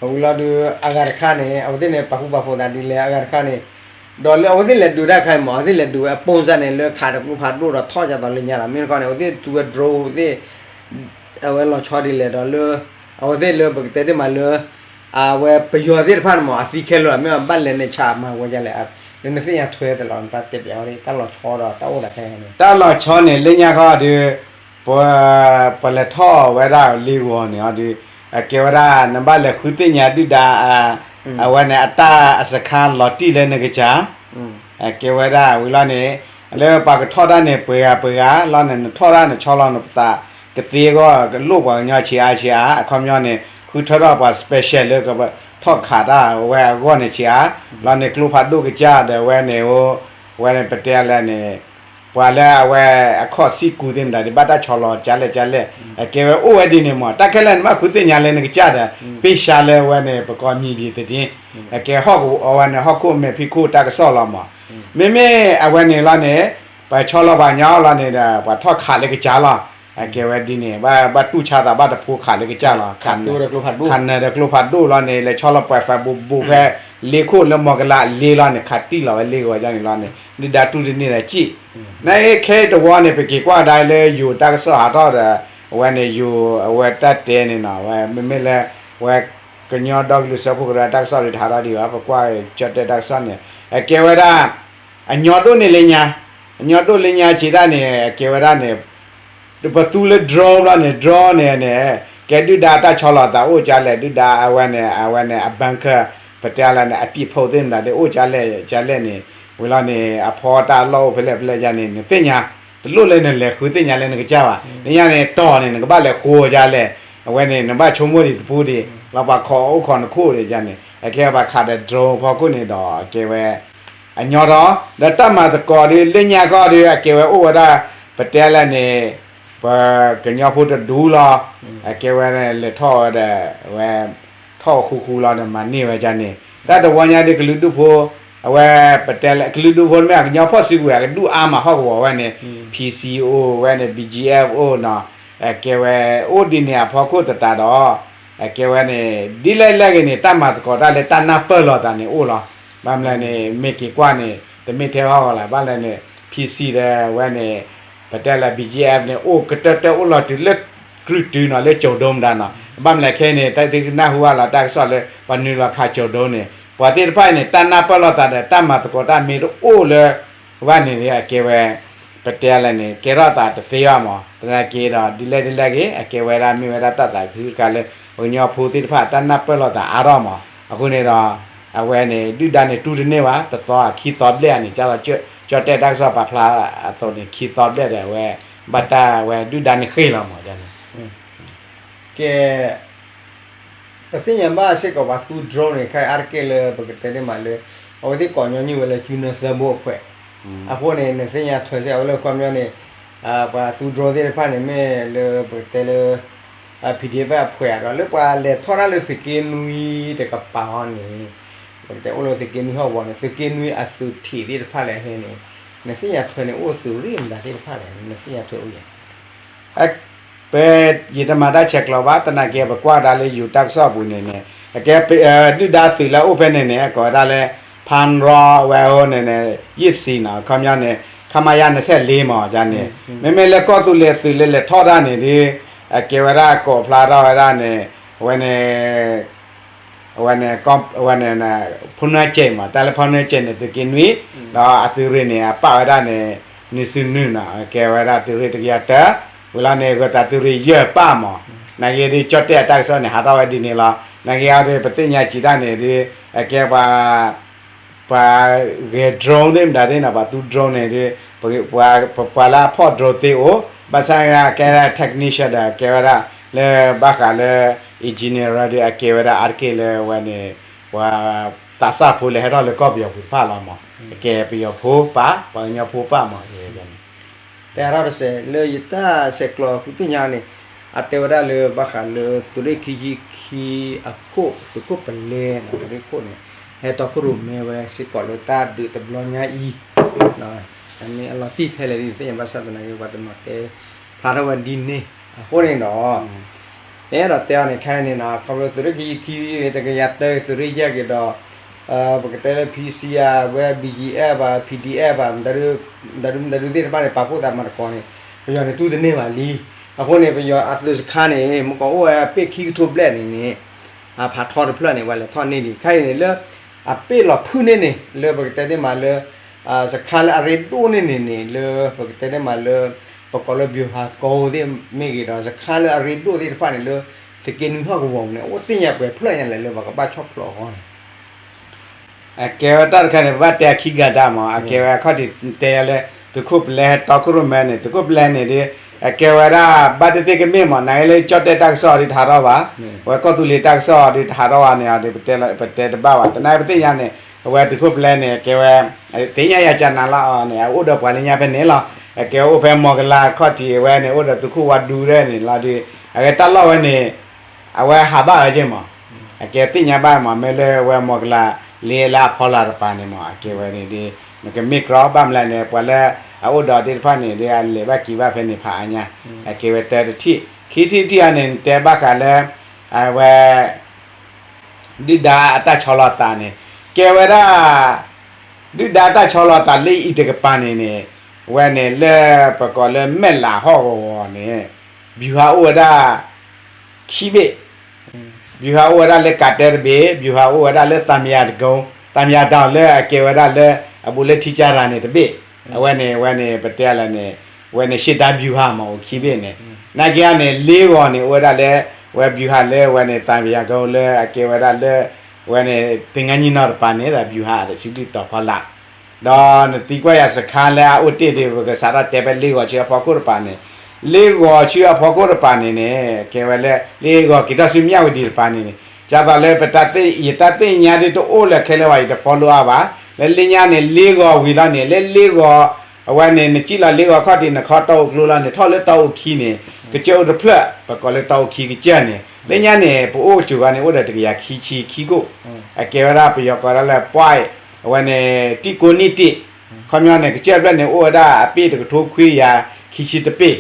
အဝံၤလီၤဒုး အဂၤတခါန့ၣ် အဝဲသ့ၣ်န့ၣ် ပာ်ဃူပာ်ဖိးသးဒ်လဲၣ် အဂၤတခါန့ၣ် ဒီးလၢအဝဲသ့ၣ်လဲၤဒုးတၢ်တခါအံၤမး အဝဲသ့ၣ်လဲၤဒုးဝဲအပိၢ်စၢ်န့ၣ် လၢခးဒီးကျိဖးဒိၣ်ဒီးထီၣ်ဒ်သိးလၢညါလီၤ. မ့ၢ်တခီန့ၣ် အဝဲသ့ၣ်သူဝဲ drone သ့ၣ် အဝဲလီၤဆီဒ်လဲၣ်ဒီးလၢ အဝဲသ့ၣ်လၢပကတဲတ့ၢ်မးလၢ အဝဲပယီၤသ့ၣ်တဖၣ်န့ၣ်မး အသံခဲလၢာ် မ့ၢ်အဘၣ်လဲၤနဆးမၤဝဲဒ်လဲၣ် လၢနသ့ၣ်ညါထွဲသလီၤ နတၢ်တဲပၠးဝဲဒၣ် တၢ်လီၤဆီဒီးတၢ်အိၣ်သးခဲအံၤန့ၣ် တၢ်လီၤဆီန့ၣ် လၢညါခီဒီး ပ ပလဲၤထီၣ်ဝဲဒၣ်လ့ဂီၤန့ၣ်ဒီး အကဲဝဲဒၣ် နဘၣ်လဲၤဃုသ့ၣ်ညါဒုၣ်ဒါ အဝဲန့ၣ် အတၢ်အစခါလီၤတံၢ်လၢနကစၢ် အကဲဝဲဒၣ်ဝံၤလီၤန့ၣ် လၢပှၤကထီၣ်တၢ်န့ၣ် ပှဲၤဂၤပှဲၤဂၤလီၤန့ၣ် နထီၣ်တၢ်နဆီလီၤနပသး ကသ့အဂီၢ် ကလိၣ်ပှၤကညီဆံးအါဆံးအါ အခီပညီန့ၣ် ဃုထၢထီၣ်ပှၤ special လၢကထီၣ်ခးတၢ်ဝဲအဂီၢ်န့ၣ်ဆံးအါ လီၤန့ၣ် ကျိဖးဒိၣ်ကစၢ်ဒီးဝဲန့ၣ် ဝဲန့ၣ်ပတဲလဲၣ်န့ၣ် ပှၤလၢအဝဲအခီၣ်စံၣ်ကူသ့ၣ်မတၤဒ် ဘၣ်တၢ်ဆီလီၤကလဲၣ်ကလဲၣ် အကဲဝဲအိၣ်ဝဲဒ်န့ၣ်မး တၢ်ခဲလၢာ်န့ၣ် ဘၣ်ဃုသ့ၣ်ညါလၢနကစၢ်ဒီး ပ့ၢ်ဆှါလၢဝဲန့ၣ် ပကိးမံၤဘံၤသဒ့ အကဲဟီၣ်ကဝီၤဝဲန့ၣ် ဟီၣ်ခိၣ်မဲာ်ဖံးခိၣ်တၢ်ကစီၣ်လီၤမး မ့မ့ၢ်အဝဲန့ၣ်လီၤန့ၣ် ပှၤဆီလီၤပှၤညီလီၤန့ၣ်ဒီး ပှၤထီၣ်ခးလၢကစၢ်လီၤ အကဲဝဲဒ်န့ၣ် ဘၣ်တူၢ်ဆါသးဘၣ်တဖိခးလၢကစၢ်လီၤ ခးနၢၤဒီးကျိဖးဒိၣ်လီၤန့ၣ် လဲၤဆီလီၤပှဲၤ Facebook ဖဲ လ့ခိၣ်လၢမီၤကလးလ့လီၤန့ၣ် ခးတံၢ်လီၤဝဲလ့ဂီၤဒ်န့ၣ်လီၤန့ၣ် ဒုၣ်ဒါတူၢ်တန့ၢ်ဒီးစံၣ် နခဲအံၤတဝီန့ၣ် ပက့ၤကွၢ်ကဒါလၢယိၤတၢ်ကစီၣ်ဟးထီၣ်ဒီး အဝဲန့ၣ်ယိၤအဝဲတၢ်တဲန့ၣ်နီၤ ဝဲမ့မ့ၢ်လၢ ဝဲကညီဒီကလုာ်စၢဖှိၣ်ကရၢတၢ်ကစီၣ်ဒ်တဟးထီၣ်ဒံးဘၣ် ပကွၢ်ကၠီၣ်တဲၣ်တၢ်ကစီၣ်န့ၣ် အကဲဝဲဒၣ် အညီဒိၣ်န့ၢ်လၢညါ အညီဒိၣ်လၢညါဆံးတၢ်န့ၣ် အကဲဝဲဒၣ်န့ၣ် ပသူလၢ drone ဘျီန့ၣ် drone န့ၣ်န့ၣ် ကဲဒုၣ်ဒါတၢ်ဆီလီၤသးအိၣ်ကလဲၣ် ဒုၣ်ဒါအဝဲန့ၣ် အဝဲန့ၣ် အ bunker ပတဲလၢန့ၣ် အပံးဖိသ့ၣ်မတၤသ့ၣ်အိၣ်ကလဲၣ်ကလဲၣ်န့ၣ် ဝံၤလီၤန့ၣ် အဖီတၢ်လီၢ်အိၣ်ဖဲလဲၣ်ဖဲလဲၣ်ယါန့ၣ် နသ့ၣ်ညါ တလိၣ်လၢနလဲၤဃုသ့ၣ်ညါလၢနကစၢ်ဘၣ် လၢညါန့ၣ် တီၢ်န့ၣ် နကဘၣ်လဲၤဃိကလဲၣ် အဝဲန့ၣ် နဘၣ်ဆိကမိၣ်ဒံးတပူၤဒံး လီၤပှၤခိးအိၣ်ခိးနခိၣ်ဒံးယါန့ၣ် အကဲပှၤခးဒီး drone ဖီခိၣ်န့ၣ်ဒီး အကဲဝဲ အညီဒီး ဒီးတၢ်မၤသကိးဒီး လၢညါခီဒီး အကဲဝဲအိၣ်ဝဲဒၣ် ပတဲလဲၣ်န့ၣ် ပကညီဖိတဒူလီၤ အကဲဝဲလဲၤထီၣ်ဝဲဒီး ဝဲ ထီၣ်ဃူဃူလီၤဒီး မၤန့ၢ်ဝဲဒ်န့ၣ် တၢ်တဝီညါဒီး ကလုာ်ဒူၣ်ဖိ အဝဲ ပတဲလဲၣ် ကလုာ်ဒူၣ်ဖိမ့ၢ် ကညီဖီၣ်စုကဝဲၤ အကဒူၣ်အါမးဟီၣ်ကဝီၤဝဲန့ၣ် PC အိၣ်ဝဲန့ၣ် BGF အိၣ်နီၤ အကဲဝဲ အိၣ်ဒ်န့ၣ်အဖီခိၣ်သတးဒီး အကဲဝဲန့ၣ် ဒ်လဲၣ်လဲၣ်ဂ့ၤန့ၣ် တၢ်မၤသကိးတၢ်လၢတၢ်နၢ်ပၢၢ်လိာ်သးန့ၣ်အိၣ်လီၤ. ဘၣ်မနုၤလဲၣ်န့ၣ် မ့ၢ်က့ၤကွၢ်န့ၣ် တမ့ၢ်ထဲဟီၣ်ကဝီၤလၢၤ ဘၣ်လဲၣ်န့ၣ် PC ဒီးဝဲန့ၣ် ပတဲလၢ BGF န့ၣ် အိၣ်ကတၢၢ်တၢၢ်အိၣ်လီၤတုၤလၢ ကြုၢ်တုနီၤ လၢကၠိၤဒိမတၤနီၤ. ဘၣ်မနုၤလဲၣ်ခဲအံၤန့ၣ် တၢ်သုကနၢ်ဟူဘၣ်လီၤတၢ်ကစီၣ်လၢ ပှၤနုာ်လီၤခးကၠိၤဒိန့ၣ် ပှၤသ့ၣ်တဖၣ်အံၤန့ၣ် တၢ်နၢ်ပၢၢ်လိာ်သးဒီး တၢ်မၤသကိးတၢ်မ့ၢ်တအိၣ်လၢ ဘၣ်န့ၣ်အကဲဝဲ ပတဲလဲၣ်န့ၣ် ကဲထီၣ်သးတသ့ဘၣ်မး သနာ်က့ဒီး ဒ်လဲၣ်ဒ်လဲၣ်ဂ့ၤ အကဲဝဲဒၣ်မ့ၢ်ဝဲဒၣ်တၢ်သးခုတခါလၢ ပှၤကညီဖိသ့ၣ်တဖၣ် တၢ်နၢ်ပၢၢ်လိာ်သးအါထီၣ်မး အဃိန့ၣ်ဒီး အဝဲန့ၣ် ဒုၣ်ဒါန့ၣ်တူၢ်တန့ၢ်ဘၣ် တသီခံသီဘျဲၣ်န့ၣ် ကၢ်လီၤ ကၠီၣ်တဲၣ်တၢ်ကစီၣ်ပာ်ဖျါအသိးန့ၣ် ခံသီဘျဲၣ်ဒီး အဝဲ ဘၣ်တၢ်ဝဲဒုၣ်ဒါန့ၣ်ဃ့ၢ်လီၤမးန့ၣ် ကဲ ပသ့ၣ်ညါဘၣ်စ့ၢ်ကီးပှၤသူ drone န့ၣ် ခဲအံၤအါတက့ၢ်လၢပကတဲတ့ၢ်မးလၢ အဝဲသ့ၣ်ကိးညီနုၢ်ဝဲလၢ ကၠူနၢသၢဘိအခွဲး အဃိန့ၣ် နသ့ၣ်ညါထွဲစ့ၢ်ကီးဝဲလၢခီပညီန့ၣ် ပှၤသူ drone သ့ၣ်တဖၣ်န့ၣ် မ့ၢ်လၢပကတဲလၢ PDF အဖှဲးဒီး လၢပှၤလဲၤထီၣ်တၢ်လၢသုးက့နွံတကပၤအီၤန့ၣ် ပကတဲအိၣ်လၢသုးက့နွံဟီၣ်ကဝီၤန့ၣ် သုးက့နွံအသုးထံးသ့ၣ်တဖၣ်လဲၣ်န့ၣ် နသ့ၣ်ညါထွဲန့ၣ် အိၣ်သုးရ့ၣ်မတၤသ့ၣ်တဖၣ်လဲၣ် နသ့ၣ်ညါထွဲအိၣ်ယဲၢ် ပ ယတမၤတၢ်ဆဲးကျိးဘၣ် သနာ်က့ ပကွၢ်ဒၣ်လၢယိၤတၢ်ကစီၣ်အပူၤန့ၣ်န့ၣ် အကဲ ဒုၣ်ဒါသုးလၢအိၣ်ဖဲန့ၣ်န့ၣ် ကိးဝဲဒၣ်လၢ ဖၣ်ရီ ဝဲအိၣ်န့ၣ်န့ၣ် ယံာ်ပစံးနီၤ ခီပညီန့ၣ် ခမရ နှစ်ဆယ့်လေး မးန့ၣ် မ့မ့ၢ်လၢကီၢ်သူလ့ၤသုးလၢလဲၤထီၣ်တၢ်န့ၣ်ဒီး အကဲဝဲဒၣ်ကိးဖျါထီၣ်ဝဲဒၣ်န့ၣ် အဝဲန့ၣ် အဝဲန့ၣ် အဝဲန့ၣ် ဖီနၢစဲးမး တၢ်လၢဖီနၢစဲးန့ၣ် သုးက့နွံ ဒီးအသုးရ့ၣ်န့ၣ် အပာ်ဝဲဒၣ်န့ၣ် နွံဆံနွံနီၤ ကဲဝဲဒၣ်သုးရ့ၣ်တကယၤတၢ ဝံၤလီၤန့ၣ် ဂၢၤသးသုးရ့ၣ်ယဲၢ်ပာ်မး နာ်က့ဒီး ကၠီၣ်တဲၣ်အတၢ်ကစီၣ်န့ၣ် ဟးထီၣ်ဝဲဒ်န့ၣ်လီၤ နာ်က့အံၤဒီး ပသ့ၣ်ညါစံးတၢ်န့ၣ်ဒီး အကဲပှၤ ပှၤဂဲၤ drone သ့ၣ်မတၤသ့ၣ်နီၤ ပှၤသူ drone န့ၣ်ဒီး ပှၤလၢအဖီၣ် drone သ့အိၣ် ဘၣ်ဆၣ်ကဲဒၣ် technician ဒီး ကဲဝဲဒၣ်လၢဘၣ်ဃးလၢ engineer ဒီး အကဲဝဲဒၣ်အါတက့ၢ်လၢဝဲန့ၣ် ပှၤသးစၢ်ဖိလၢဟဲထီၣ်လၢကီၢ်ပယီၤပူၤတဖၣ်လီၤမး အကဲပယီၤဖိပၢ် ပှၤကညီဖိပၢ်မး တဲအါထီၣ်တစဲး လၢယတၢ်ဆဲးကျိးဃုသ့ၣ်ညါန့ၣ် အတဲဝဲဒၣ်လၢဘၣ်ဃးလၢသုးရ့ၣ်ခံဆံခံအခိၣ် သုးခိၣ်ပလဲနီၤ သုးရ့ၣ်ခိၣ်န့ၣ် ဟဲတီခိၣ်ရိၣ်မဲဝဲစ့ၢ်ကီးလၢတၢ်ဒုးတဘျီညါအံၤ အမ့ၢ်အလီၤတံၢ်ထဲလဲၣ်ဒ်သ့ၣ်ညါဘၣ်ဆၣ်သနာ်က့ ပှၤတနီၤတဲဖျါထီၣ်ဝဲဒ်န့ၣ်အဃိန့ၣ်ဒီး ပအဲၣ်ဒိးတဲအီၤန့ၣ် ခဲအံၤန့ၣ်နီၤ ခီဖျိသုးရ့ၣ်ခံဆံခံ တကယၤတၢ သုးရ့ၣ်ယဲၢ်က့ၤဒီး ပကတဲလၢ P C R ဝဲ B G F ဘၣ် P D F ဘၣ် မတၤဒုမတၤဒုသ့ၣ်တဖၣ်န့ၣ် ပာ်ဖှိၣ်သးမၤသကိးန့ၣ် ပယီၤန့ၣ်တူၢ်တန့ၢ်ဘၣ်လံ. အဃိန့ၣ် ပယီၤအသုးစခါန့ၣ် မ့ၢ်ကအိၣ်ဝဲအပ့ၢ်ခံကထိဘျဲၣ်န့ၣ်န့ၣ် အဖးထီတဖျၢၣ်န့ၣ် ပှၤလဲၤထီၣ်န့ၢ်ဒံး ခဲအံၤန့ၣ်လၢ အပ့ၢ်လီၤဖုၣ်န့ၢ်န့ၣ် လၢပကတဲသ့ၣ်မးလၢ စခါလၢအရ့ဒိၣ်န့ၢ်န့ၣ်န့ၣ် လၢပကတဲသ့ၣ်မးလၢ ပကိးလၢ ဗျူဟာကုန်း သ့ၣ်မ့ၢ်ဂ့ၤဒီး စခါလၢအရ့ဒိၣ်သ့ၣ်တဖၣ်န့ၣ်လၢ သုးက့နွံဟီၣ်ကဝီၤပူၤန့ၣ် အိၣ်သ့ၣ်ညါပှဲၤဖျၢၣ်ညါလဲၣ်လၢပကဘၣ်ဆီၣ်ဖျိးအဂီၢ်န့ၣ် အကဲဝဲတၢ်တခါန့ၣ် ပဘၣ်တဲအခံဂၤတၢ်မး အကဲဝဲအခီၣ်ထံးတဲယၤလၢ သုးခိၣ်ပလဲဟဲတီခိၣ်ရိၣ်မဲန့ၣ် သုးခိၣ်ပလဲန့ၣ်ဒီး အကဲဝဲဒၣ် ဘၣ်သ့ၣ်သ့ၣ်ကမ့ၢ်မး နာ်က့လၢကၠီၣ်တဲၣ်တၢ်ကစီၣ်ဒုးတဟးထီၣ်ဘၣ်, အဝဲကီၢ်သူလ့ၤတၢ်ကစီၣ်ဒုးတဟးထီၣ်ဘၣ်န့ၣ်ဒီး ပတဲတဘၣ်ဘၣ် သနာ်က့ပသ့ၣ်ညါန့ၣ် အဝဲသုးခိၣ်ပလဲန့ၣ် အကဲဝဲ သ့ၣ်ညါယၤကနၤလီၤအီၤန့ၣ် အအိၣ်ဒီးပှၤလၢညါဖဲန့ၣ်လီၤ. အကဲဝဲအိၣ်ဖဲမီၤကလၤခီၣ်ထံးအဝဲန့ၣ် အိၣ်ဒီးသုးခိၣ်ဝါဒူရဲၣ်န့ၣ်လီၤဒီး အဝဲတၢ်လီၢ်ဝဲန့ၣ် အဝဲဟးဘၣ်ဝဲက့မး, အကဲသ့ၣ်ညါဘၣ်မး မ့ၢ်လၢဝဲမီၤကလၤလ့လၢအဖီလာ်တပၤန့ၣ်မး အကဲဝဲန့ၣ်ဒီး နကမ့ၢ်ကြီဘၣ်မလဲၣ်န့ၣ် ပှၤလၢအအိၣ်ဒီးသ့ၣ်တဖၣ်န့ၣ်ဒီး အလဲၤဘၣ်က့ၤဘၣ်ဖဲန့ၣ်ဖးအါညါ, အကဲဝဲတၢတထံၣ် ခံထံၣ်တထံၣ်အံၤန့ၣ် နတဲဘၣ်ဃးလၢ အဝဲ ဒုၣ်ဒါအတၢ်ဆီလီၤသးန့ၣ် ကဲဝဲဒၣ် ဒုၣ်ဒါတၢ်ဆီလီၤသးလၢအံၤတကပၤန့ၣ်န့ၣ် ဝဲန့ၣ်လၢပကိးလၢမဲၢ်လးဟီၣ်ကဝီၤန့ၣ် ဗျူဟာအိၣ်ဝဲဒၣ် ခံဘ့ၣ်, ဗျူဟာအိၣ်ဝဲဒၣ်လၢကးတဲတဘ့ၣ်, ဗျူဟာအိၣ်ဝဲဒၣ်လၢသံယၤတကုန်း, သံယၤတကုန်းလၢအကဲဝဲဒၣ်လၢ အဘူးလၢထံကၢ်ရၤန့ၣ်တဘ့ၣ်, အဝဲန့ၣ် အဝဲန့ၣ် ပတဲလဲၣ်န့ၣ် အဝဲန့ၣ် ရှေ့တန်းဗျူဟာ မ့ၢ်အိၣ်ခံဘ့ၣ်န့ၣ်, နာ်က့အံၤန့ၣ် လ့ဂီၤန့ၣ် အိၣ်ဝဲဒၣ်လၢ ဝဲဗျူဟာလၢဝဲန့ၣ် သံယၤတကုန်းလၢအကဲဝဲဒၣ်လၢ ဝဲန့ၣ် သင်္ဃန်းညီနောင် တပၤန့ၣ် ဒီးဗျူဟာအတဆံဒုၣ်တီၤဖီလာ် ဒီးနသံကွၢ်ယၤစခါလၢအအိၣ်တ့ၢ်ဒီး ပကစးထီၣ်တဲဖဲလ့ဂီၤဆူအဖီခိၣ်တပၤန့ၣ်, လ့ဂီၤဆူအဖီခိၣ်တပၤန့ၣ်န့ၣ် ကဲဝဲလၢ လ့ဂီၤက့ၤထီၣ်ဆူမၠၣ်ဝတံၤတပၤန့ၣ်န့ၣ် ကၢ်သိးလၢပတၢ်သ့ၣ် ယတၢ်သ့ၣ်ညါဒ်တအိၣ်လၢခဲလၢာ်ဘၣ် ယတ follow up ဘၣ်, လၢလ့ညါန့ၣ် လ့ဂီၤဝံၤလီၤန့ၣ် လၢလ့ဂီၤ အဝဲန့ၣ် နစံၣ်လီၤလ့ဂီၤခီၣ်ထံး နခီတီအူကျိလီၤန့ၣ် ထီၣ်လၢတီအူခံန့ၣ် ကစၢၢ်အိၣ်တဖျၢၣ် ပကိးလၢတီအူခံကစၢၢ်န့ၣ် လၢညါန့ၣ် ပအိၣ်စူၤဂီၤန့ၣ် အိၣ်ဒီးတကယၤခံဆံခံခိၣ်, အကဲဝဲဒၣ်ပယီၤကိးဒၣ်လၢ ပွဲၣ် အဝဲန့ၣ် တံၢ်ကိးနံၣ်တံၢ်, ခီပညီန့ၣ် ကစၢၢ်ဖျၢၣ်န့ၣ် အိၣ်ဝဲဒၣ်အပ့ၢ်တကထိခွံကယၤခံဆံတပ့ၢ်,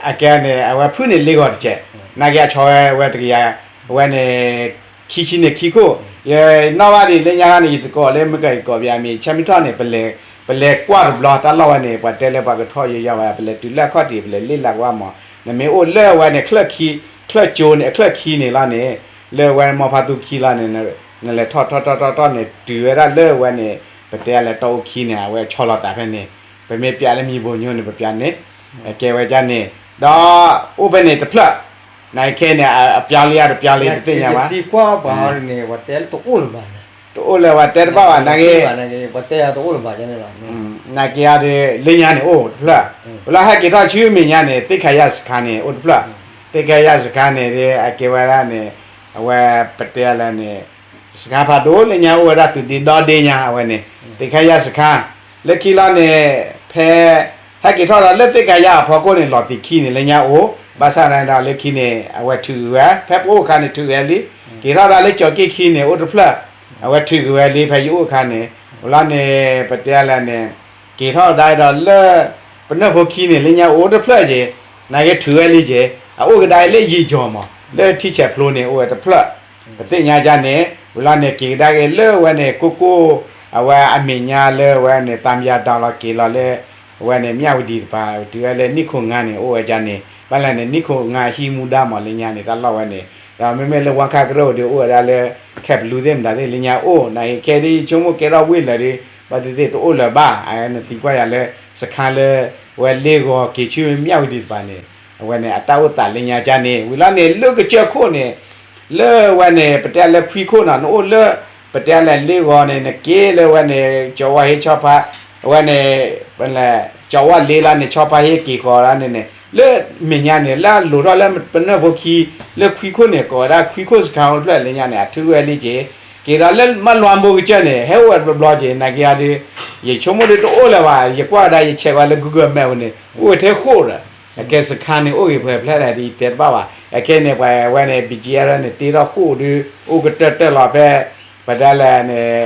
အကဲန့ၣ် အဝဲဖုၣ်န့ၢ်လ့ဂီၤတကဲး, နာ်က့အဆီဝဲဝဲတကယၤ အဝဲန့ၣ် ခံဆံန့ၣ်ခံခိၣ်, ယနီၣ်ဘၣ်ဒံးလၢညါန့ၣ် ယသကိးလၢမ့ၢ်ကီးယကိးပယၤမ့ၢ် ဆၢမုၢ်ထီၣ်န့ၣ် ပလဲၤကွၢ်တဘျီတၢ်လီၢ်ဝဲန့ၣ် ပှၤတဲလၢပှၤကထီၣ်ယိယိဝဲ ပလဲၤတုၤလၢအခီၣ်ထံး ပလဲၤလ့ၣ်လၢကွၢ်မး, နမ့ၢ်အိၣ်လၢဝဲန့ၣ် ချၢၣ်ကၠိန့ၣ် အချၢၣ်ခံန့ၣ်လီၤန့ၣ် လၢဝဲမီဖါသူခံလီၤန့ၣ် နလဲၤထီၣ်ထီၣ်ထီၣ်ထီၣ်ထီၣ်န့ၣ် တုၤဝဲဒၣ်လၢဝဲန့ၣ် ပတဲလၢတီအူခံန့ၣ် အဝဲဆီလီၤသးဖဲန့ၣ်, ပမ့ၢ်ပျးလၢမံၤဘိညိန့ၣ် ပပျးန့ၣ်, ကဲဝဲဒ်န့ၣ်, ဒီးအိၣ်ဖဲန့ၣ်တဖျၢၣ်, နာ်က့ခဲအံၤန့ၣ် အပျးလံဧါတပျးလံတသ့ၣ်ညါဘၣ်, သံကွၢ်ပှၤန့ၣ် ပှၤတဲလၢတအိၣ်လၢၤဘၣ်န့ၣ်, တအိၣ်လၢၤဝဲတဲတဘၣ်ဘၣ် နာ်က့ ပှၤတဲတအိၣ်လၢၤဘၣ်န့ၣ်လီၤ, နာ်က့အံၤဒီး လၢညါန့ၣ်အိၣ်တဖျၢၣ်, လၢဟဲက့ၤထီၣ်ဆူမဲာ်ညါန့ၣ် သ့ၣ်ခါယၢ်စခါန့ၣ်အိၣ်တဖျၢၣ်, သ့ၣ်ခါယၢ်စခါန့ၣ်ဒီး အကဲဝဲဒၣ်န့ၣ်, အဝဲပတဲလၢန့ၣ် စခါဖးဒိၣ်လၢညါအိၣ်ဝဲဒၣ်သုးဒ့ဒီဒ့ညါအဝဲန့ၣ်, သ့ၣ်ခါယၢ်စခါ, လၢခံလီၤန့ၣ် ဖဲ ဟဲက့ၤထီၣ်ဒီးလၢသ့ၣ်ခါယၢ်အဖီခိၣ်န့ၣ် လီၤသံးခံန့ၣ်လၢညါအိၣ်, ဘၣ်ဆၣ်န့ၣ်ဒီးလၢခံန့ၣ် အဝဲထုးဂ့ၤဝဲ, ဖဲပအိၣ်အခါန့ၣ်ထုးဂ့ၤလံ, က့ၤထီၣ်ဒၣ်လၢကၠီၤက့ၣ်ခံန့ၣ်အိၣ်တဖျၢၣ်, အဝဲထုးဂ့ၤဝဲလံ ဖဲယအိၣ်အခါန့ၣ်, ဝံၤလီၤန့ၣ် ပတဲလၢန့ၣ် က့ၤထီၣ်ဒၣ်ဒီးလၢ ပနၢၢ်ဖိခံန့ၣ် လၢညါအိၣ်တဖျၢၣ်က့ၤ, နာ်က့ထုးဝဲလံက့ၤ, အအိၣ်ကဒါလၢယံာ်ကၠီၤမး လၢထံဆဲးဖျိန့ၣ် အိၣ်ဝဲတဖျၢၣ်, ပသ့ၣ်ညါဒ်န့ၣ်, ဝံၤလီၤန့ၣ် က့ၤကဒါက့ၤလၢဝဲန့ၣ် ကိၢ်ကိၢ်, အဝဲအမဲာ်ညါလၢဝဲန့ၣ် သံယၤဒီးလီၤက့ၤလီၤလၢ အဝဲန့ၣ် မၠၣ်ဝတံၤတပၤ တုၤဝဲလၢနံၣ်ခိၣ်ငါန့ၣ် အိၣ်ဝဲဒ်န့ၣ်, ဘၣ်လဲၣ်န့ၣ် နံၣ်ခိၣ်ငါဟံးမူဒါမးလၢညါန့ၣ် တၢ်လီၢ်ဝဲန့ၣ်, ဒီးမ့မ့ၢ်လၢဝါခါကရၢၢ်ဒီး အိၣ်ဝဲဒၣ်လၢ ခဲးပလူသ့ၣ်မတၤသ့ၣ်လၢညါအိၣ်, နာ်က့ခဲအံၤဒ်ဆိကမိၣ်ကဲထီၣ်ဝ့ၢ်လၢာ်ဒီး ဘၣ်သ့ၣ်သ့ၣ်တအိၣ်လၢၤဘၣ်, အနသံကွၢ်ယၤလၢ စခါလၢ ဝဲလ့ဂီၤက့ၤဆူမၠၣ်ဝတံၤတပၤန့ၣ်, အဝဲန့ၣ် အတၢ်အိၣ်သးလၢညါဒ်န့ၣ်, ဝံၤလီၤန့ၣ် လၢကစၢၢ်ခိၣ်န့ၣ် လၢဝဲန့ၣ် ပတဲလၢခွံခိၣ်နီၤ နအိၣ်လၢ ပတဲလၢလ့ဂီၤန့ၣ် နက့ၤလၢဝဲန့ၣ် ကၠီၤဝါဟ့ဆီဖါ, အဝဲန့ၣ် ကၠီၤဝါလ့လီၤန့ၣ် ဆီဖါဟ့က့ၤဃီၤလီၤန့ၣ်န့ၣ် လၢမဲာ်ညါန့ၣ် လၢအလိၤထီၣ်လၢပနၢၢ်ဖိခံ လၢခွံခိၣ်န့ၣ် ကိးဝဲဒၣ်ခွံခိၣ်စခါအိၣ်တဖျၢၣ်လၢညါန့ၣ် အထုးဝဲလံက့ၤ, က့ၤဒီးလၢမၢလွါဘိကစၢၢ်န့ၣ် ဟဲအိၣ်ဝဲတဘျီက့ၤ, နာ်က့အံၤဒီး ယဆိကမိၣ်ဒီးတအိၣ်လၢၤဘၣ်, ယကွၢ်ဝဲဒၣ် ယဆဲးဝဲလၢ Google Map န့ၣ် အိၣ်ဝဲထဲဃိၣ်ဒီး အကဲစခါန့ၣ်အိၣ်ဂ့ၤပှဲၤဖျဲၣ်ဒီး ယတဲတဘၣ်ဘၣ်. အခဲန့ၣ် ပှၤဝဲန့ၣ် ဘံၣ်ကၠံၣ်အဲၣ်ရဲၣ်န့ၣ် တ့ထီၣ်ဃိၣ်ဒုး အိၣ်ကတၢၢ်တၢၢ်လီၤဖဲ ပတဲလဲၣ်န့ၣ်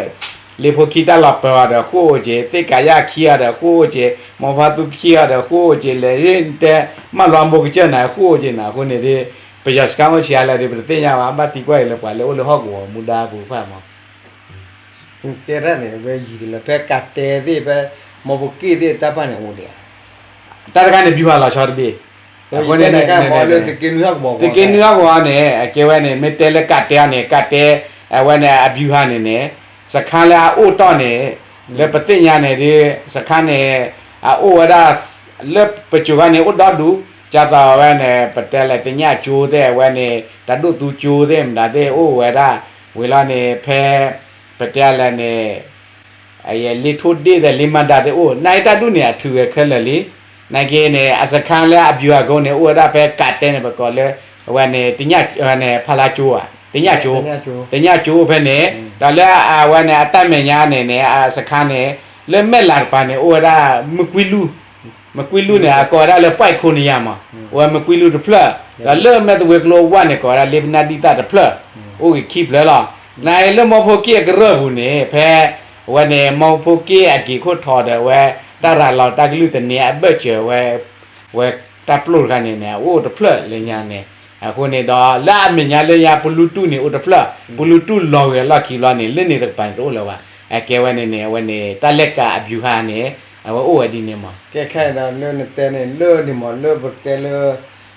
လ့ဖိခံတၢ်လီၤပၢၤအီၤဒီးဃိၣ်အိၣ်က့ၤ, သ့ၣ်ကးယၣ်ခံအီၤဒီးဃိၣ်အိၣ်က့ၤ, မိၢ်ဖါသူခံအီၤဒီးဃိၣ်အိၣ်က့ၤ, လဲၤတဲ မၢလီၤမိၢ်ကစၢၢ်နၤဃိၣ်အိၣ်က့ၤနၤ အဃိန့ၣ်ဒ် ပယီၤစခါအိၣ်ဆံးအါလဲၣ်ဒီး ပတသ့ၣ်ညါဘၣ်, ဘၣ်သံကွၢ်အံၤလၢပှၤလၢအိၣ်လၢဟီၣ်ကဝီၤမူဒါပူၤတဖၣ်မး တဲတၢ်န့ၣ် ဝဲယံၤတလၢ ဖဲကးတဲသ့ၣ် ဖဲမီဖိက့ၣ်သ့ၣ်တၢ်တဖၣ်န့ၣ်အိၣ်ဒံးဧါ. တၢ်တခါန့ၣ် ဗျူဟာလီၤဆီတဘ့ၣ်, အဃိန့ၣ် သုးက့နွံဟီၣ်ကဝီၤန့ၣ် အကဲဝဲန့ၣ် မ့ၢ်တဲလၢကးတဲအီၤန့ၣ် ကးတဲ အဝဲန့ၣ် အဗျူဟာန့ၣ်န့ၣ် စခါလၢအအိၣ်တီၢ်န့ၣ် လၢပသ့ၣ်ညါန့ၣ်ဒ် စခါန့ၣ် အအိၣ်ဝဲဒၣ် လၢပစိၤခါန့ၣ် အိၣ်ဒီဒူၣ် ဒ်သိးအဝဲန့ၣ် ပတဲလဲၣ် တညၣ်ကၠိသ့ၣ် အဝဲန့ၣ် တၢ်ဒိၣ်သူကၠိသ့ၣ်မတၤသ့ၣ်အိၣ်ဝဲဒၣ်, ဝံၤလီၤန့ၣ် ဖဲ ပတဲလဲၣ်န့ၣ် လ့ထိၣ်ဒ့ၣ်သ့ၣ် လ့မၤဒါသ့ၣ်အိၣ် နာ်က့တၢ်ဒူၣ်န့ၣ် အထုးဝဲခဲလၢာ်လံ. နာ်က့န့ၣ် အစခါလၢအဗျူဟာကုန်းန့ၣ် အိၣ်ဝဲဒၣ်ဖဲကးတဲန့ၣ် ပကိးလၢ အဝဲန့ၣ် တညၣ် ဖါလါကၠိဧါ, တညၣ်ကၠိ, တညၣ်ကၠိဖဲန့ၣ် ဒီးလၢအဝဲန့ၣ် အတၢ်မဲာ်ညါန့ၣ်န့ၣ် အစခါန့ၣ် လၢမဲၢ်လးတပၤန့ၣ် အိၣ်ဝဲဒၣ် မကွံလူၢ်, မကွံလူၢ်န့ၣ် အကိးဝဲဒၣ်လၢ ပွဲၣ်ခိၣ်နယၤမး, အိၣ်ဝဲမကွံလူၢ်တဖျၢၣ်, ဒီးလၢမဲၢ်သဝ့ကျိဝၢ်န့ၣ် ကိးဝဲဒၣ်လ့ပနၢ်ဒံၣ်သၣ်တဖျၢၣ်, အိၣ်ဂ့ၤခံဖျၢၣ်လီၤ. နာ်က့လၢမီဖိက့ၣ်အကရၢၢ်ပူၤန့ၣ် ဖဲ အဝဲန့ၣ် မီဖိက့ၣ်အက့ၤခိၣ်ထီၣ်ဒီး အဝဲတၢ်ရၤလီၤတၢ်ကလုၢ်သန့အဘၢၣ်စၢၤဝဲ ဝဲတၢ်ပျိၢ်တခါန့ၣ်န့ၣ် အအိၣ်တဖျၢၣ်လၢညါန့ၣ်, အဃိန့ၣ်ဒီး လၢအမဲာ်ညါလၢညါ ပလူတူၢ်န့ၣ်အိၣ်တဖျၢၣ်, ပလူတူၢ်လီၤဂ့ၤအလီၢ်ခံဘျီန့ၣ် လၢန့ၣ်တကပၤန့ၣ်တအိၣ်လၢၤဘၣ်. အကဲဝဲန့ၣ်န့ၣ် အဝဲန့ၣ် တၢ်လဲၤကးအဗျူဟာန့ၣ် အဝဲအိၣ်ဝဲဒ်န့ၣ်မး. ကဲခဲအံၤဒီးလၢနတဲန့ၣ် လၢန့ၣ်မး လၢပကတဲလၢ